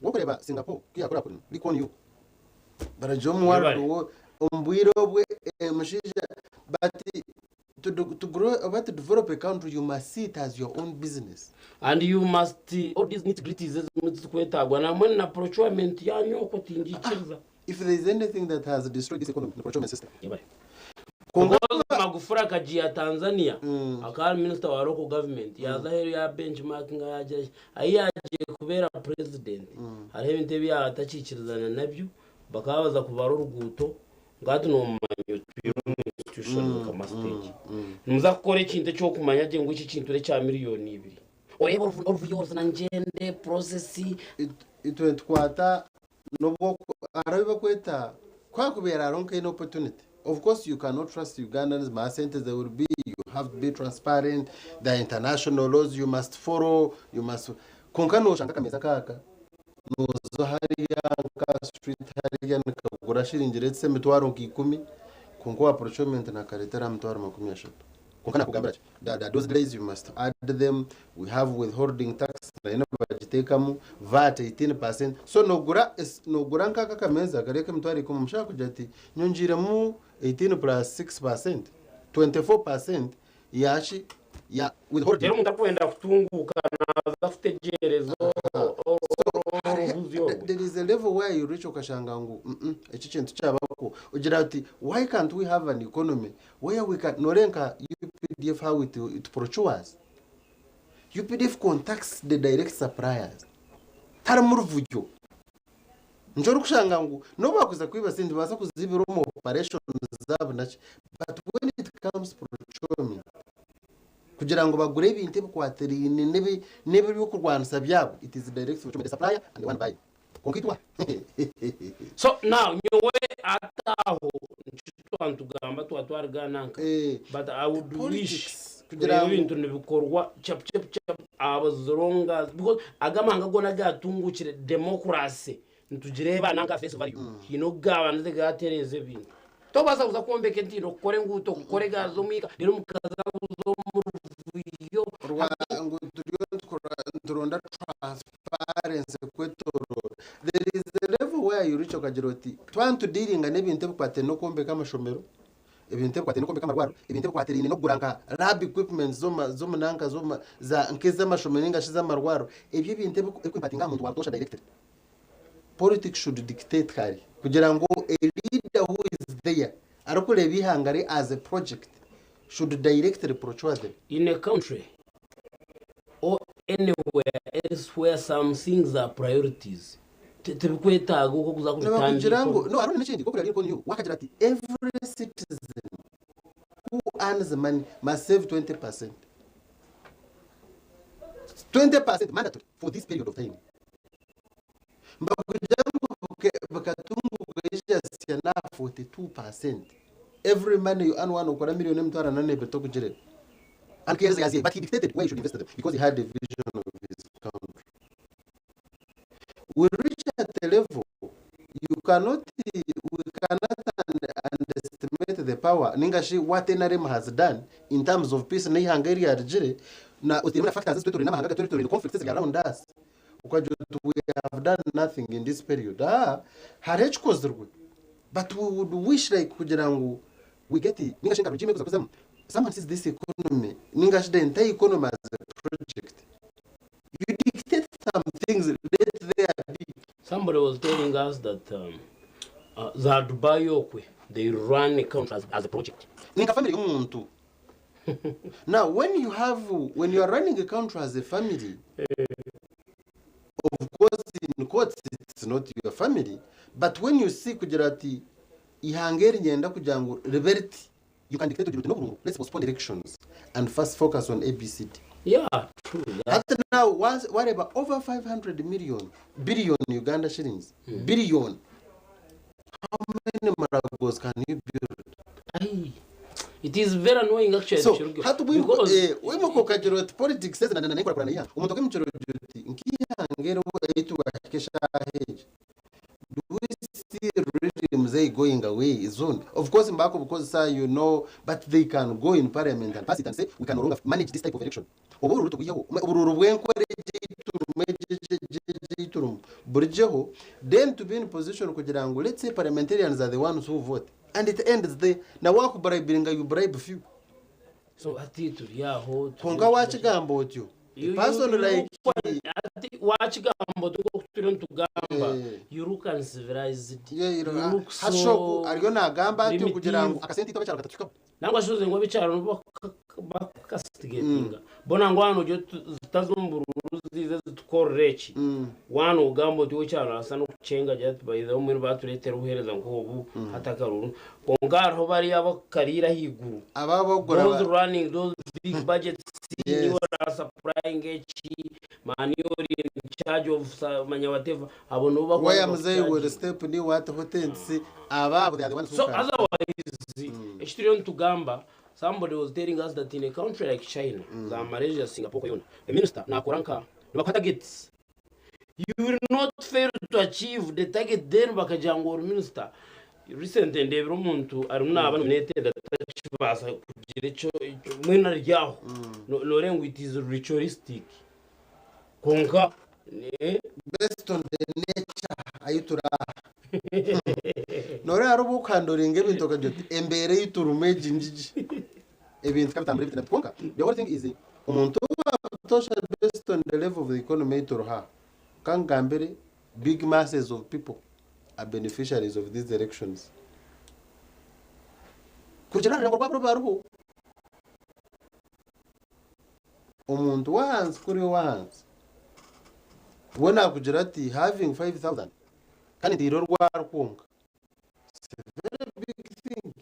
Wakureeba Singapore ku yakurakurana, Lee Kuan Yew baragira omu world Webale. war omu bwire obwe omushaija but to, to grow oba to develop a country you must see it as your own business. And you must all these nitty gritties ezimwe tizirikwetaagwa namwe na procurement yanyu okwo tingiikiriza. If there is anything that has destroyed this economy, the procurement system. Yebare. Kwonka Because Magufuli akagiya Tanzania akaba ari minister wa local government yaza aheeru ya benchmarkinga yagira ki ahi yagiire kubeera president hariho ebintu ebi yaaba atakiikirizana nabyo bakaba baza kubara oruguuto ngu hati nomanya otwire omu institution nka mastage nimuza kukora ekintu ekyokumanya gye ngu eki ekintu nekya miriyoni ibiri oreebe oruvuyo oruzina ngyende process Itwe nitukwata n'obu hariho ebi barikweta ku hakubaire hariho nk'eine opportunity of course you cannot trust Ugandans mara sente they will be you have to be transparent there are international laws you must follow you must kwonka noshanga akameeza akaaka Nooza hariya nka street hariya nikagura shiringi let's say emitwaro nka ikumi kwonka owa procurement nakareetera aha mitwaro 30. Kwonka nakugambira ki there are those delays you must add them, we have withholding tax nayo nibagiteekamu, VAT 18% so nogura nogura nk'aka akameeza kari ak'emitwaro 10 omushaija akugira ati nyongiiremu 18 plus 6%, 24% yaki ya withholding. Reero omuntu arikwenda kutunguuka naaza kutegyereza orubuzi orwo. There is a level where you reach okashanga ngu mm eki ekintu kyabako ogira oti why can't we have an economy where we can noreeba nka UPDF how it, it procures UPDF contacts the direct suppliers tarimu ruvugyo Nikyo orikushanga ngu n'obu baakuza kwiba sente nibabaasa kuziibira omu operations zaabo naki But when it comes procurement, kugira ngu bagure ebintu ebikwatiraine n'eby'okurwanisa byabo, it is direct procurement, the supplier and the one buying. Kwonka itwe So now nyowe hati aho nikyo twaba nitugamba twaba twaruga nanka but I would wish kugira kureeba ngu- ebintu nibikorwa chapu chapu chapu as long as because aga amahanga goona agatungukire democracy nitugireeba nanka face value haine oku gaabandize gaatereeza ebintu. Tobaasa kuza kwombeka entindo, kukora enguuto, kukora egaari z'omwika reero mukaza kuza omu ruvuyo. Rwa ngu turiyo nituronda transparency kwetoroora. There is a level where you reach okagira oti twaba nitudealinga n'ebintu ebikwatiraine n'okwombeka amashomero, ebintu ebikwatiraine n'okwombeka amarwariro, ebintu ebikwatiraine n'okugura nka lab equipments z'omu nanka nk'ez'amashomero ninga shi ez'amarwariro, ebyo ebintu ebikuimpactinga aha muntu wa butoosha directly. Politics should dictate kare kugira ngu a leader who is there arikureeba eihanga rye as a project should directly procure them. In a country or anywhere else where some things are priorities, tibikwetaaga okwo kuza Nibakugira ngu kubitandiika. no hariho n'ekindi nk'oku Lincoln Hill wakagira ati every citizen who earns money must save 20%. 20% mandatory for this period of time. Mbakugira ngu bikatunguka ijasya na 42%. Every money you earn one okora million emitwaro ana n'ebiri tokugireba. And he has but he dictated where you should invest them because he had a vision of his country. We reach at a level you cannot we cannot underestimate the power ninga shi what NRM has done in terms of peace n'eihanga eri ryarugire na otiremu na factors ezitwetoreire n'amahanga agatwetoreire conflicts eziri around us okagira oti we have done nothing in this period ah hariho ekikozirwe but we would wish like kugira ngu we get ninga shi nka regime ekuza kuzamu someone sees this economy ninga shi the entire economy as a project you dictate some things let there be Somebody was telling us that za Dubai okwe they run a country as a project. Ni nka family y'omuntu. Now when you have when you are running a country as a family, of course in courts it's not your family, but when you see kugira ati ihanga eri nyenda kugira ngu ribe riti, you can dictate kugira uti n'oburungu let's postpone elections and first focus on ABCD. Yeah, true. That. Hati now wareeba over 500 million billion Uganda shillings billion how many maragos can you build? Aye. It is very annoying actually. So Chiruge, hati because wimuka okagira oti politics ezi na n'enkurakurana y'eihanga omuntu akaimuka ogira oti nk'eihanga eri ei tubahika eshaaha egi do we see really mzee going away soon? Of course mbakubukozesa you know but they can go in parliament and pass it and say we can no longer manage this type of election. Obu oburuuru tubwiheho oburuuru bw'enkora egi ei turimu egi egi egi egi ei turimu burugyeho then to be in position kugira ngu let's say parliamentarians are the ones who vote and it ends there na wakubribinga you bribe few. So hati turi aho turi Kwonka wakigamba otyo a person like hati wakigamba otyo nk'oku turiyo nitugamba you look uncivilized you look so Hashoku ariyo nagamba atyo kugira ngu primitive. akasente itwe ab'ekyaro katatuhikaho. Nangwa shi oze ngu ab'ekyaro nibo bakukasitigetinga bo nangwa waaba noogira oti zitaza omu buruuru ziize zitukorere eki waaba noogamba oti ow'ekyaro naabaasa n'okukyenga agire ati by the way mbwenu baatureetera obuheereza nk'obu hati akaruuru kwonka hariho bariya abakukariira ahaiguru Aba abakugura those running those big budgets niiwe orasupplyinga eki mani ori in charge of manya whatever abo nibo bakuba Where mzee will nibakucharginga. step ni what hotels aba abo they are the ones who So can. otherwise, eki turiyo nitugamba, somebody was telling us that in a country like China, za Malaysia, Singapore yona, a minister nakora nka nibakuha targets. You will not fail to achieve the target then bakagira ngu ori minister. Recently ndebire omuntu arimu naba nominated atakibaasa kugira ekyo mbwenu ari aho. Noreeba ngu it is ritualistic. Kwonka Based on the nature ahu turi aha. Noreeba hariho obu orikuhandoringa ebintu okagira oti embeera ei turimu egi ngigi. Ebintu kabitambura biti na biti. Kwonka the whole thing is omuntu owabutoosha based on the level of the economy ei turiho aha, ka nkugambire big masses of people are beneficiaries of these elections. Kurugiirira aha rurengo rwabo oru bariho. Omuntu w'ahansi kuri ow'ahansi we naakugira ati having 5000 kandi ntaire orwari kwonka it's a very big thing.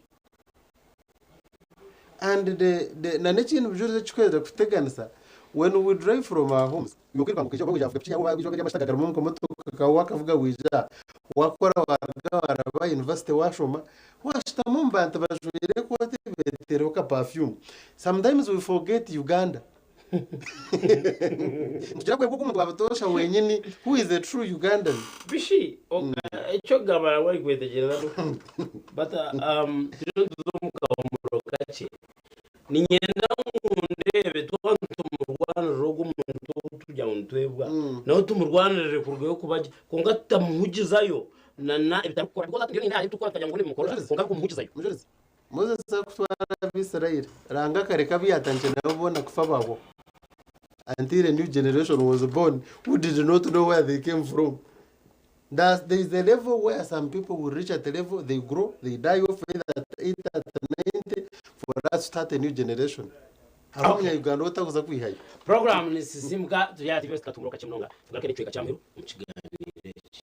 And the, the, na n'ekindi bujurizi ekikweza kuteganisa when we drive from our homes okwiruka ngu kaija oba waija piki yawe waija oba amashita garimu omu kamotoka kawe wakavuga waija wakora waruga waraba university washoma washutama omu bantu bajwaire ekooti betereho ka perfume sometimes we forget Uganda nitugira kwebwa ogu omuntu wabutoosha wenyini who is a true Ugandan. Bishi eky'okugamba nabwo orikwetegyereza but turiyo nituza omu kahumuro kakye. Niinyenda ngu ndeebe twaba nitumurwanirira ogwo muntu ou turikugira ngu nitwebwa, nawe tumurwanirire kurugayo kuba gye kwonka tutamuhugizayo na ebitarikukora because hati ndiyo nindeeba ebirikukora tukagira ngu nibimukora kwonka bikumuhugizayo. Mujurizi, Moses arikutwara Abaisraeli, Ruhanga akareka abu yaatandikire nabo boona kufa baahwaho until a new generation was born who did not know where they came from. Thus, there is a level where some people will reach at a level, they grow, they die off either at 80, at 90, for us to start a new generation. Hariho omunya-Uganda otakuza kwihayo. Puroguraamu nisisimuka turi aha TV West katunguruka kakye munonga tugaruke n'ekicweka kya muheru omu kigaaniiro eki.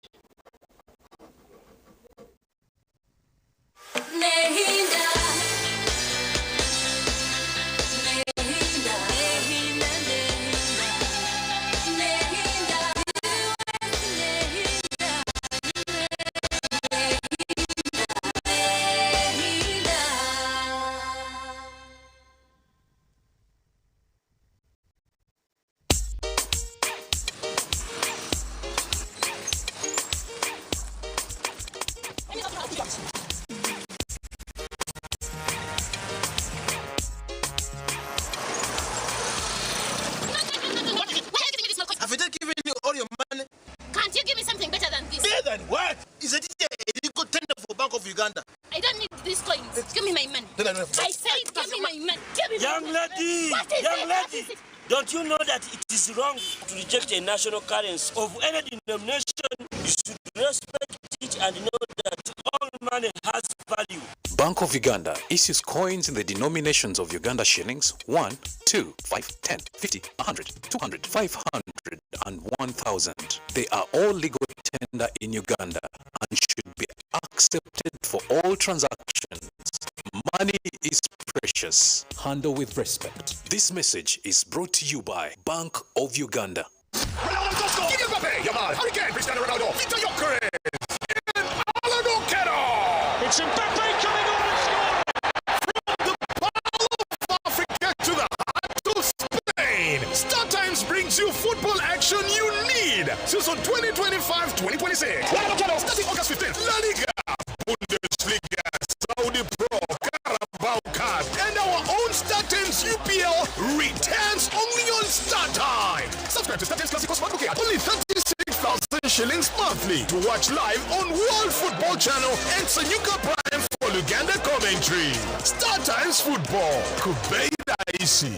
Have they given you all your money? Can't you give me something better than this? Better than what? Is it a legal tender for Bank of Uganda? I don't need these coins. Give me my money. Then I don't have I said, give me my money. Give me my Young money. lady, What is young it? What lady, is it? don't you know that it is wrong to reject a national currency of any denomination? You should respect it and know that all money has value. Bank of Uganda issues coins in the denominations of Uganda shillings 1, 2, 5, 10, 50, 100, 200, 500, and 1000. They are all legal tender in Uganda and should be accepted for all transactions. Money is precious. Handle with respect. This message is brought to you by Bank of Uganda. Kylian Mbappe, Yamal, Harry Kane, Cristiano Ronaldo, Victor Gyökeres, and Alan Okero. It's Mbappe coming on and scoring. From the Pearl of Africa to the heart of Spain, Star Times brings you football action you need. Season 2025-2026. Starting August 15th, La Liga, Bundesliga, Saudi Pro, Carabao Cup, and our own Star Times UPL returns only on Star Time. Subscribe to Star Times Classic Smart Bouquet at only 36,000 shillings monthly to watch live on World Football Channel and Sanyuka Prime for Uganda commentary. Star Times Football. Kubeida Isi.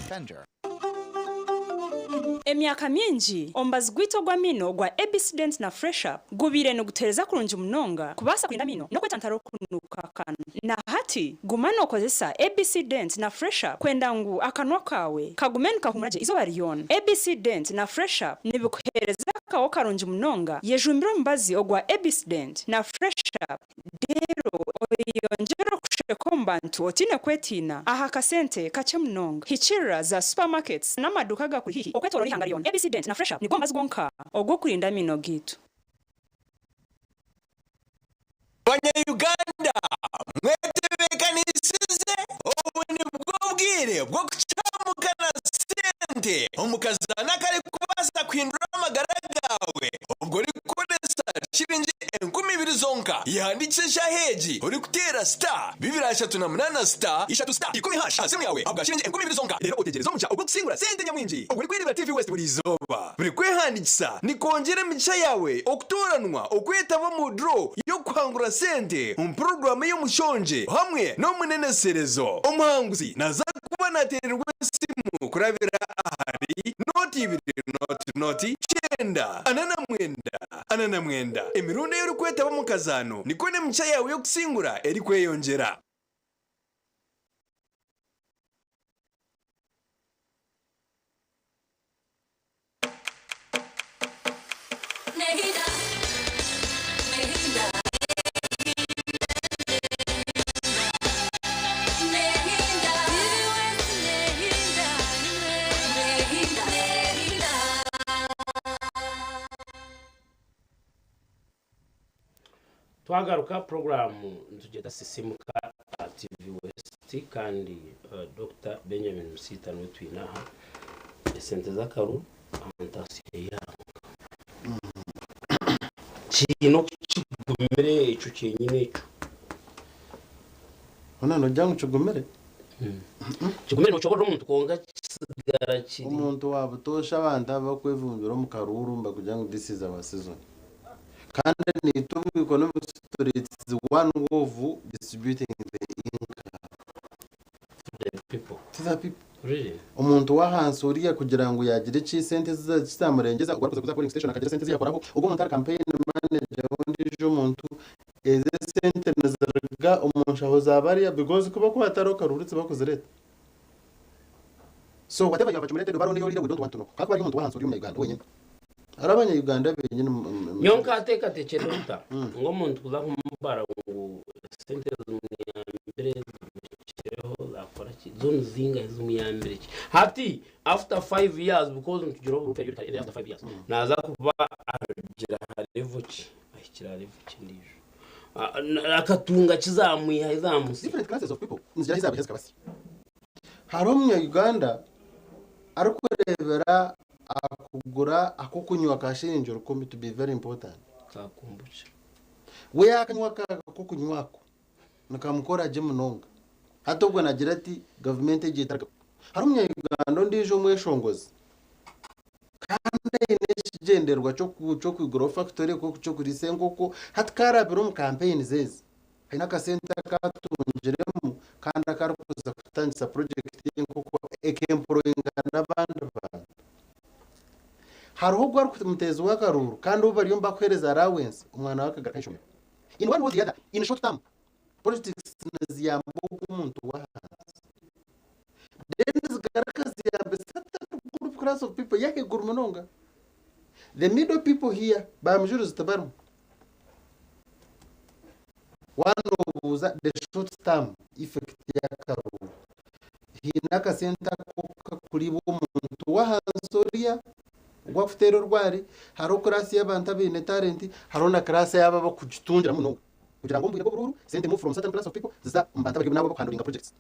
Emyaka mingi omubazi gwaitu ogw'amaino ogwa ABC Dent na Fresh Up gubaire nigutuheereza kurungi munonga kubaasa kurinda amaino n'okwetantara okunuuka akanwa. Na hati guma nookozesa ABC Dent na Fresh Up kwenda ngu akanwa kaawe kagume nikahumura gye eizooba ryona. ABC Dent na Fresh Up nibikuheereza akaho karungi munonga. Yejumbire omubazi ogwa ABC Dent na Fresh Up reero oyeyongyere okusheka omu bantu otaine kwetiina aha kasente kakye munonga. Hikiirira za supermarkets n'amaduuka agakuri haihi okwetooroora eihanga ryona. ABC Dent na Fresh Up nigwo mubazi gwonka ogw'okurinda amaino gaitu. Banya-Uganda mwetebeekanisize obu nibwo bwire bw'okucamuka na sente omu kazaano akarikubaasa kuhindura amagara gaawe obwo orikukoresa shiringi 2000 zonka. Yehandiikise eshaaha egi orikuteera star 238 star 3 star 10 hash aha simu yaawe ahabwa shiringi 2000 zonka reero otegyereze omugisha ogw'okusingura sente nyamwingi obwo orikwereebera TV West buri izooba. Buri kwehandiikisa nikwongyera emigisha yaawe okutooranwa okwetaba omu draw y'okuhangura sente omu puroguraamu ey'omushongye hamwe n'omuneneserezo. Omuhanguzi naaza kuba naateererwa esimu kurabira ahari nooti ibiri nooti nooti kyenda ana na mwenda ana na mwenda. Emirundi ei orikwetaba omu kazaano nikwo n'emigisha yaawe y'okusingura erikweyongyera. Twagaruka puroguraamu nitugyeta Sisimuka aha TV West kandi Dokita Benjamin Musiita niwe twine aha. Esente z'akaru aha ntaasya y'eihanga. Kiine oku kigumire ekyo kyenyine ekyo. Hoona noogira ngu kigumire? Kigumire nookyoborera omuntu kwonka kisigara kiri. Omuntu wa butoosha abantu abakwevumbira omu karuuru nibakugira ngu this is our season. Kandi naitwe omu economics turi it's one way of distributing the income. To the people. To the people. Really? Omuntu w'ahansi oriya kugira ngu yagira eki sente zizamurengeza ogwo arikuza kuza polling station akagira sente ezi yakoraho ogwo omuntu ari campaign manager w'ondiijo muntu ezo esente niziruga omu nshaho za bariya because kuba ku hatariho karuuru tibakuzireeta. So whatever you have accumulated oba loan ei oriire we don't want to know. Hakuba ari omuntu w'ahansi ori omunya Uganda wenyine. Hariho abanya Uganda benyine. Nyowe nkateekateekyera ota ngu omuntu kuza kumubara ngu esente zimuyambire zimukireho zakora ki zo nizingahi zimuyambire ki hati after 5 years because nitugira obu after 5 years naza kuba arugire aha level ki ahikire aha level ki endiijo akatunga ki zamwiha ahi zamusiga. Different classes of people nizigira ahi zabaija zikabasya. Hariho omunya Uganda arikureebera aha kugura ak'okunywa ka shiringi orukumi to be very important. Ka kombucha. We yaakanywa ak'okunywa ako nikamukora gye munonga. Hati obwo nagira ati gavumenti egi etarigaruka. Hariho omunya Uganda ondiijo omweshongozi kandi aine ekigyendererwa ky'okwiguraho fakitori ky'okuriisa enkoko hati ku arabire omu kampeyinizi ezi Haine akasente aku atungiremu kandi aku arikuza kutandikisa purojekiti y'enkoko ekemporoyinga n'abandi bantu. Hariho ogu arikumuteeza ow'akaruuru kandi ou bariyo nibakuheereza allowance omwana we akagaruka aha ishomero. In one way or the other, in short term, politics niziyamba ogu omuntu w'ahansi. Then nizigaruka ziyamba a certain group class of people y'ahaiguru munonga. The middle people here, ba Mujurizi tibarimu. Waaba noobuuza the short term effect y'akaruuru, haine akasente aku kakuriibwa omuntu w'ahansi oriya ogu arikuteera orwari, hariho class y'abantu abaine talent, hariho na class y'abo abakugitungiramu munonga kugira ngu omu bwire bw'oburuuru sente move from certain class of people ziza omu bantu abari n'abo abakuhanduringa projects.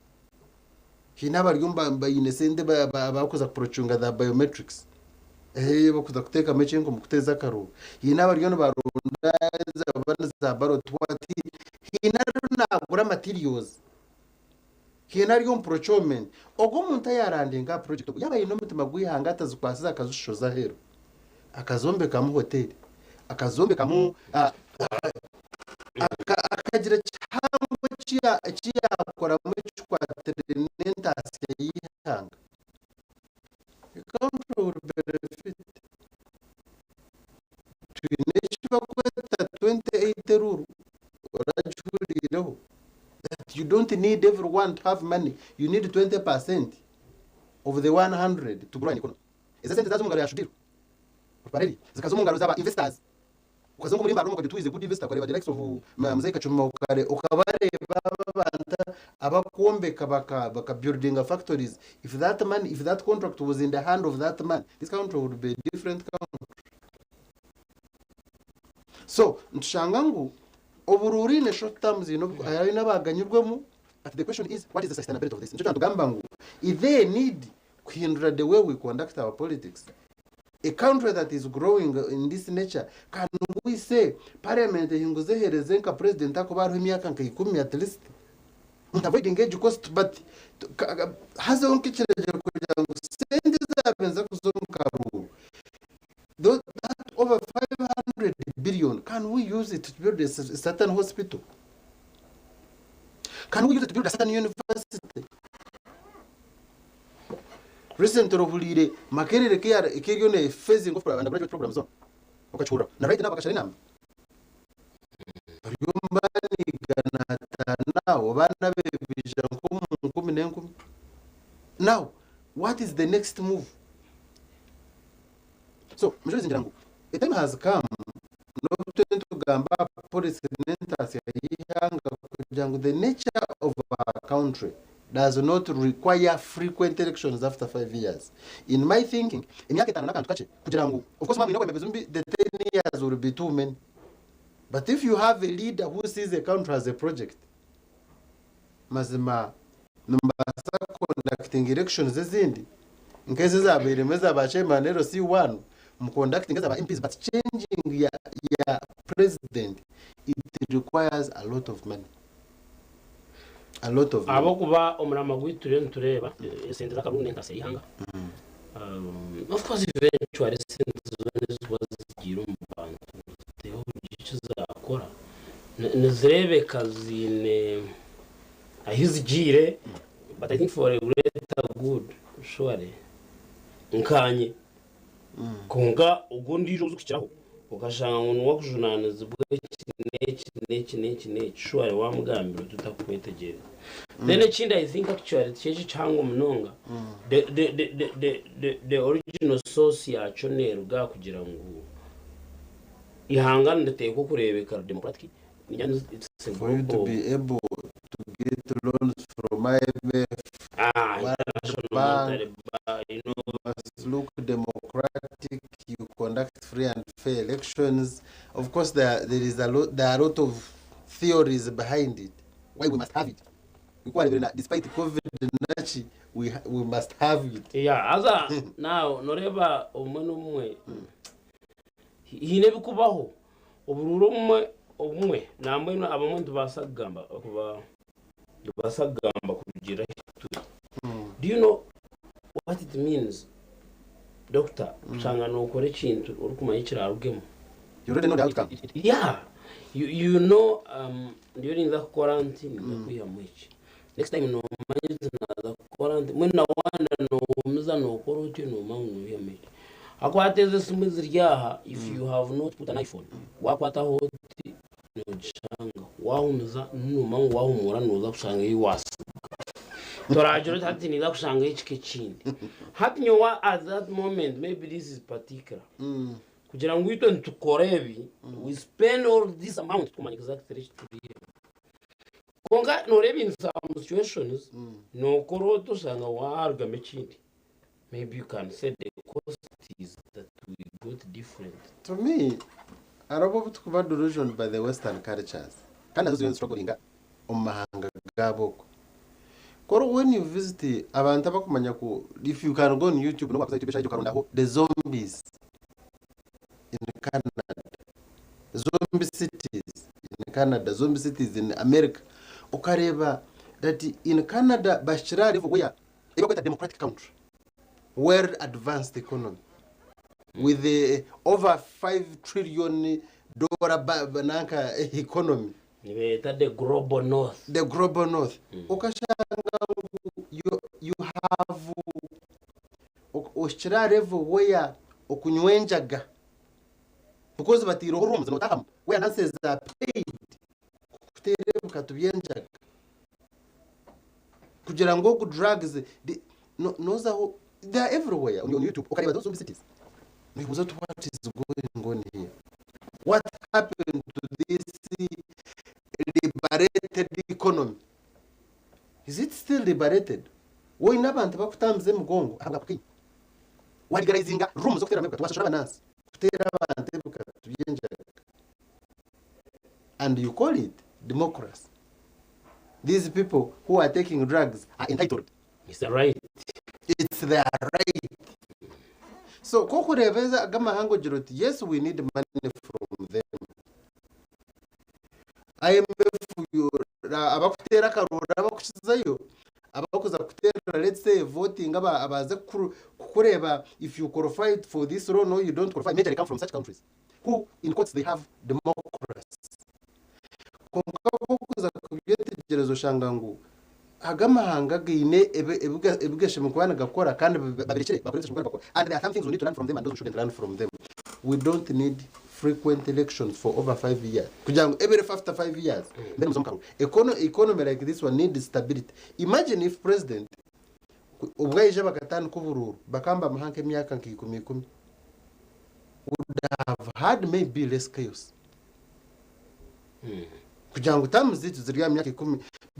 Haine abari omu baine sente abarikuza kuprocunga za biometrics abarikuza kuteekamu eky'enkumu kuteeza akaruuru. Haine abariyo nibarunda za ballot what haine ariyo naagura materials. Haine ari omu procurement. Ogwo omuntu ayaarandinga aha project ogwo yaaba aine omutima gw'eihanga atazikwasize akazishoza aheeru akazombekamu hoteeri, akazombekamu akagira kihango eki yaakoramu ekikwatiraine n'entaasya y'eihanga, the country will benefit. Twine eki barikweta 2080 rule, oragihuriireho? That you don't need everyone to have money, you need 20% of the 100 to grow an economy. Ezo esente zaaza omu ngaro ya Shudiru, Rupareri, zikaza omu ngaro z'aba investors. Okaza nk'omuri Mbarara omu who is a good investor okareeba the likes of Mzee Kachuma okabareeba aba abantu abakwombeka baka baka buildinga factories if that money if that contract was in the hand of that man this country would be a different country. So nitushanga ngu oburuuru in a short term ziine obu hariho n'abaganyirwemu but the question is what is the sustainability of this? Nikyo kyatugamba ngu is there a need kuhindura the way we conduct our politics? A country that is growing in this nature, can we say parliament ehinguze ehereze nka president akuba ariho emyaka nka ikumi at least? Omuntu avoidinga egi cost but hazeho nk'ekiragiro kugira ngu sente ezabaire niza kuza omu karuuru that over 500 billion can we use it to build a certain hospital? Can we use it to build a certain university? Recently ohuriire Makerere ku eriyo ne phasing off undergraduate programs zoona okakihurira na right now bakashara enamba bariyo nibanigana aho abaana beija nk'omu nkumi n'enkumi now what is the next move so Mujurizi ngira ngu a time has come n'obu turiyo nitugamba aha policy n'entaasya y'eihanga kugira ngu the nature of our country does not require frequent elections after 5 years. In my thinking, emyaka etaano n'akantu kakye kugira ngu of course mwaba mwine obwebembezi bubi the 10 years will be too many. But if you have a leader who sees a country as a project, mazima nimubaasa conducting elections ezindi nk'ezi ezabairemu eza ba chairman LC1, mu conducting eza ba MPs, but changing ya president, it requires a lot of money. A lot of money. Ahabw'okuba omurama gwaitu turiyo nitureeba esente z'akaruru n'entaatsya y'eihanga. Of course eventually esente zoona ezikuba zigiire omu bantu ziteho kugira eki zaakora. Nizireebeka ziine ahi zigiire but I think for a greater good surely nkaanye. Kwonka ogwo ondiijo orikukiraho okashanga ngu niwe arikujunaanizibwa eki n'eki n'eki n'eki n'eki surely waamugambira oti otakwetegyereza. Then ekindi I think actually tikyo kihango munonga the, the, the, the, the, the, the original source yakyo neeruga aha kugira ngu ihanga niriteekwa okureebeka riri democratic. It's a For you to global be able to get loans from IMF, World International Bank, Monetary you know. must look democratic, you conduct free and fair elections. Of course, there is a lot, there are a lot of theories behind it, why we must have it. Despite COVID nachi, we must have it. Yeah, haza now noreeba obumwe n'obumwe haine ebikubaho oburuuru obumwe obumwe nambwenu abamwe nitubaasa kugamba kuba nitubaasa kugamba kurugiirira ahu turi. Do you know what it means doctor kushanga nookora ekintu orikumanya ekiraarugemu? You already know the outcome. Yeah. You know ndiyo ninza kukora nti ninza kwihamu eki. Next time noomanya oti naaza kukora nti mbwenu na waaba noohumiza nookora otyo noomanya ngu noihamu eki. Ahakuba ezi esimu eziri aha if you have not put an iPhone waakwataho oti noogishanga waahumiza noomanya ngu waahumura nooza kushanga ei waasiga. Toragira oti hati ninza kushangayo ekika ekindi. Hati nyowe at that moment maybe this is particular kugira ngu itwe nitukora ebi we spend all this amount kumanya exactly eki turiihamu. Kwonka nooreeba in some situations nookora oti oshanga waarugamu ekindi. Maybe you can say the cost is that we got different. To me, hariho obu turikuba delusioned by the western cultures kandi nazo ziriyo nizistrugglinga omu mahanga gaabo okwo. Kor when you visit abantu abakumanya ku if you can go on YouTube nobu wakuza YouTube eshaaha egi okarondaho the zombies in Canada, zombie cities in Canada, zombie cities in America okareeba that in Canada bahikire aha level where ei barikweta democratic country, well advanced economy with the over 5 trillion dollar nanka economy. Nibeeta the global north. The global north. Okashanga ngu you have ohikire aha level where okunywa enjaga because bataireho rooms notahamu where nurses are paid kukuteera ebikatu by'enjaga kugira ngu ogu drugs nozaho they are everywhere on YouTube okareeba those zombie cities noyebuuza oti what is going on here, what happened to this liberated economy, is it still liberated? Woine abantu bakutambuza emigongo ahabwa cocaine, walegalizinga rooms z'okuteeramu ebikatu, washashura abanansi kuteera abantu ebikatu by'enjaga and you call it democracy. These people who are taking drugs are entitled. It's their right. It's their right. So ku okureeba eza ag'amahanga ogira oti yes we need money from them. IMF abakuteera akarooro abakukizayo abakuza kuteera let's say voting abaze kukureeba if you qualify for this loan or you don't qualify majorly come from such countries who in quotes they have democracy. Kwonka ku okuza kubyetegyereza oshanga ngu ag'amahanga gaine ebi gashemereire kuba nigakora kandi babirekire bakore ebi bashemereire kuba nibakora and there are some things we need to learn from them and those we shouldn't learn from them. We don't need frequent elections for over 5 years kugira ngu every after 5 years mbere muze omu karuru. Economy like this one needs stability. Imagine if president obwo aija bakatandika oburuuru bakamba bamuha nk'emyaka nka ikumi ikumi would have had maybe less chaos. Kugira ngu terms zaitu ziri aha myaka ikumi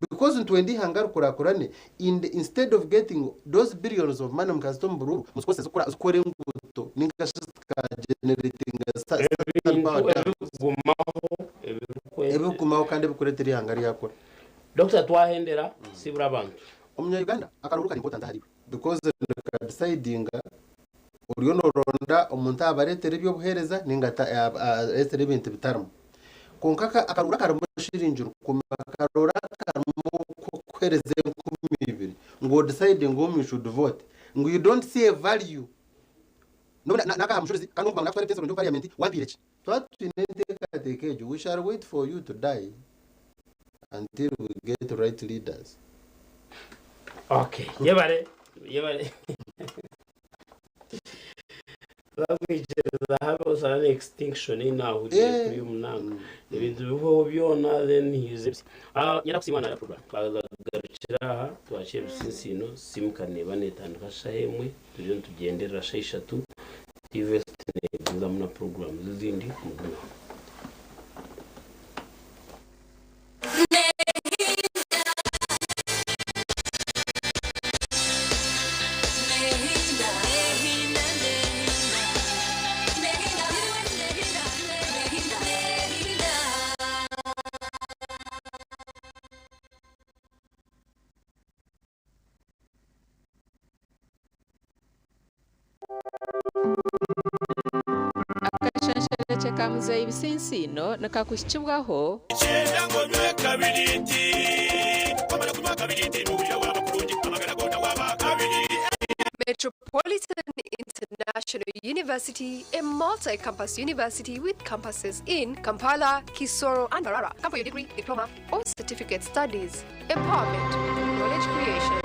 because nitwenda eihanga rikurakurane in the, instead of getting those billions of money mukazita omu buruuru muzikozese zikore enguuto ninga shi zikageneratinga Ebintu power dams. ebirikugumaho bigumaho kandi bikureetera ihanga ryakura. Dr twahendera sibura abantu. Omunya-Uganda akaruru kari important ahariwe because nikadecidinga oriyo noronda omuntu abareetera eby'obuheereza ninga areetera ebintu bitarimu. Kwonka akaruru akarimu shiringi 1000, akaruru akarimu kukuheereza 2000 ngu odecidinge whom you should vote ngu you don't see a value n'obu n'akaha mushurizi kandi n'okuba ngu nakutwara ebiteeso ndi omu parliament wampiire ki? Twaba twine enteekateeka egyo we shall wait for you to die until we get right leaders. Okay, yebare yebare bakwikiriza habeho sana extinction nahuriye kuri umunanga ebintu bibaho byona then he is nyenda kusiima na program twagarukira aha twakira ebisinsino simuka neeba netandika shaha emwe turiyo nitugenderera shaha ishatu tvs negumizamu na programs ezindi mugumeho. Akashansharekye ka Muzeeyi Bisinsiino nikakuhikibwaho. Kyenda ngu onywe kabiriiti. Wamara kunywa kabiriiti nohurira waaba kurungi, amagara goona waaba kabiriiti. Metropolitan International University, a multi-campus university with campuses in Kampala, Kisoro, and Mbarara. Come for your degree, diploma, or certificate studies. Empowerment, knowledge creation.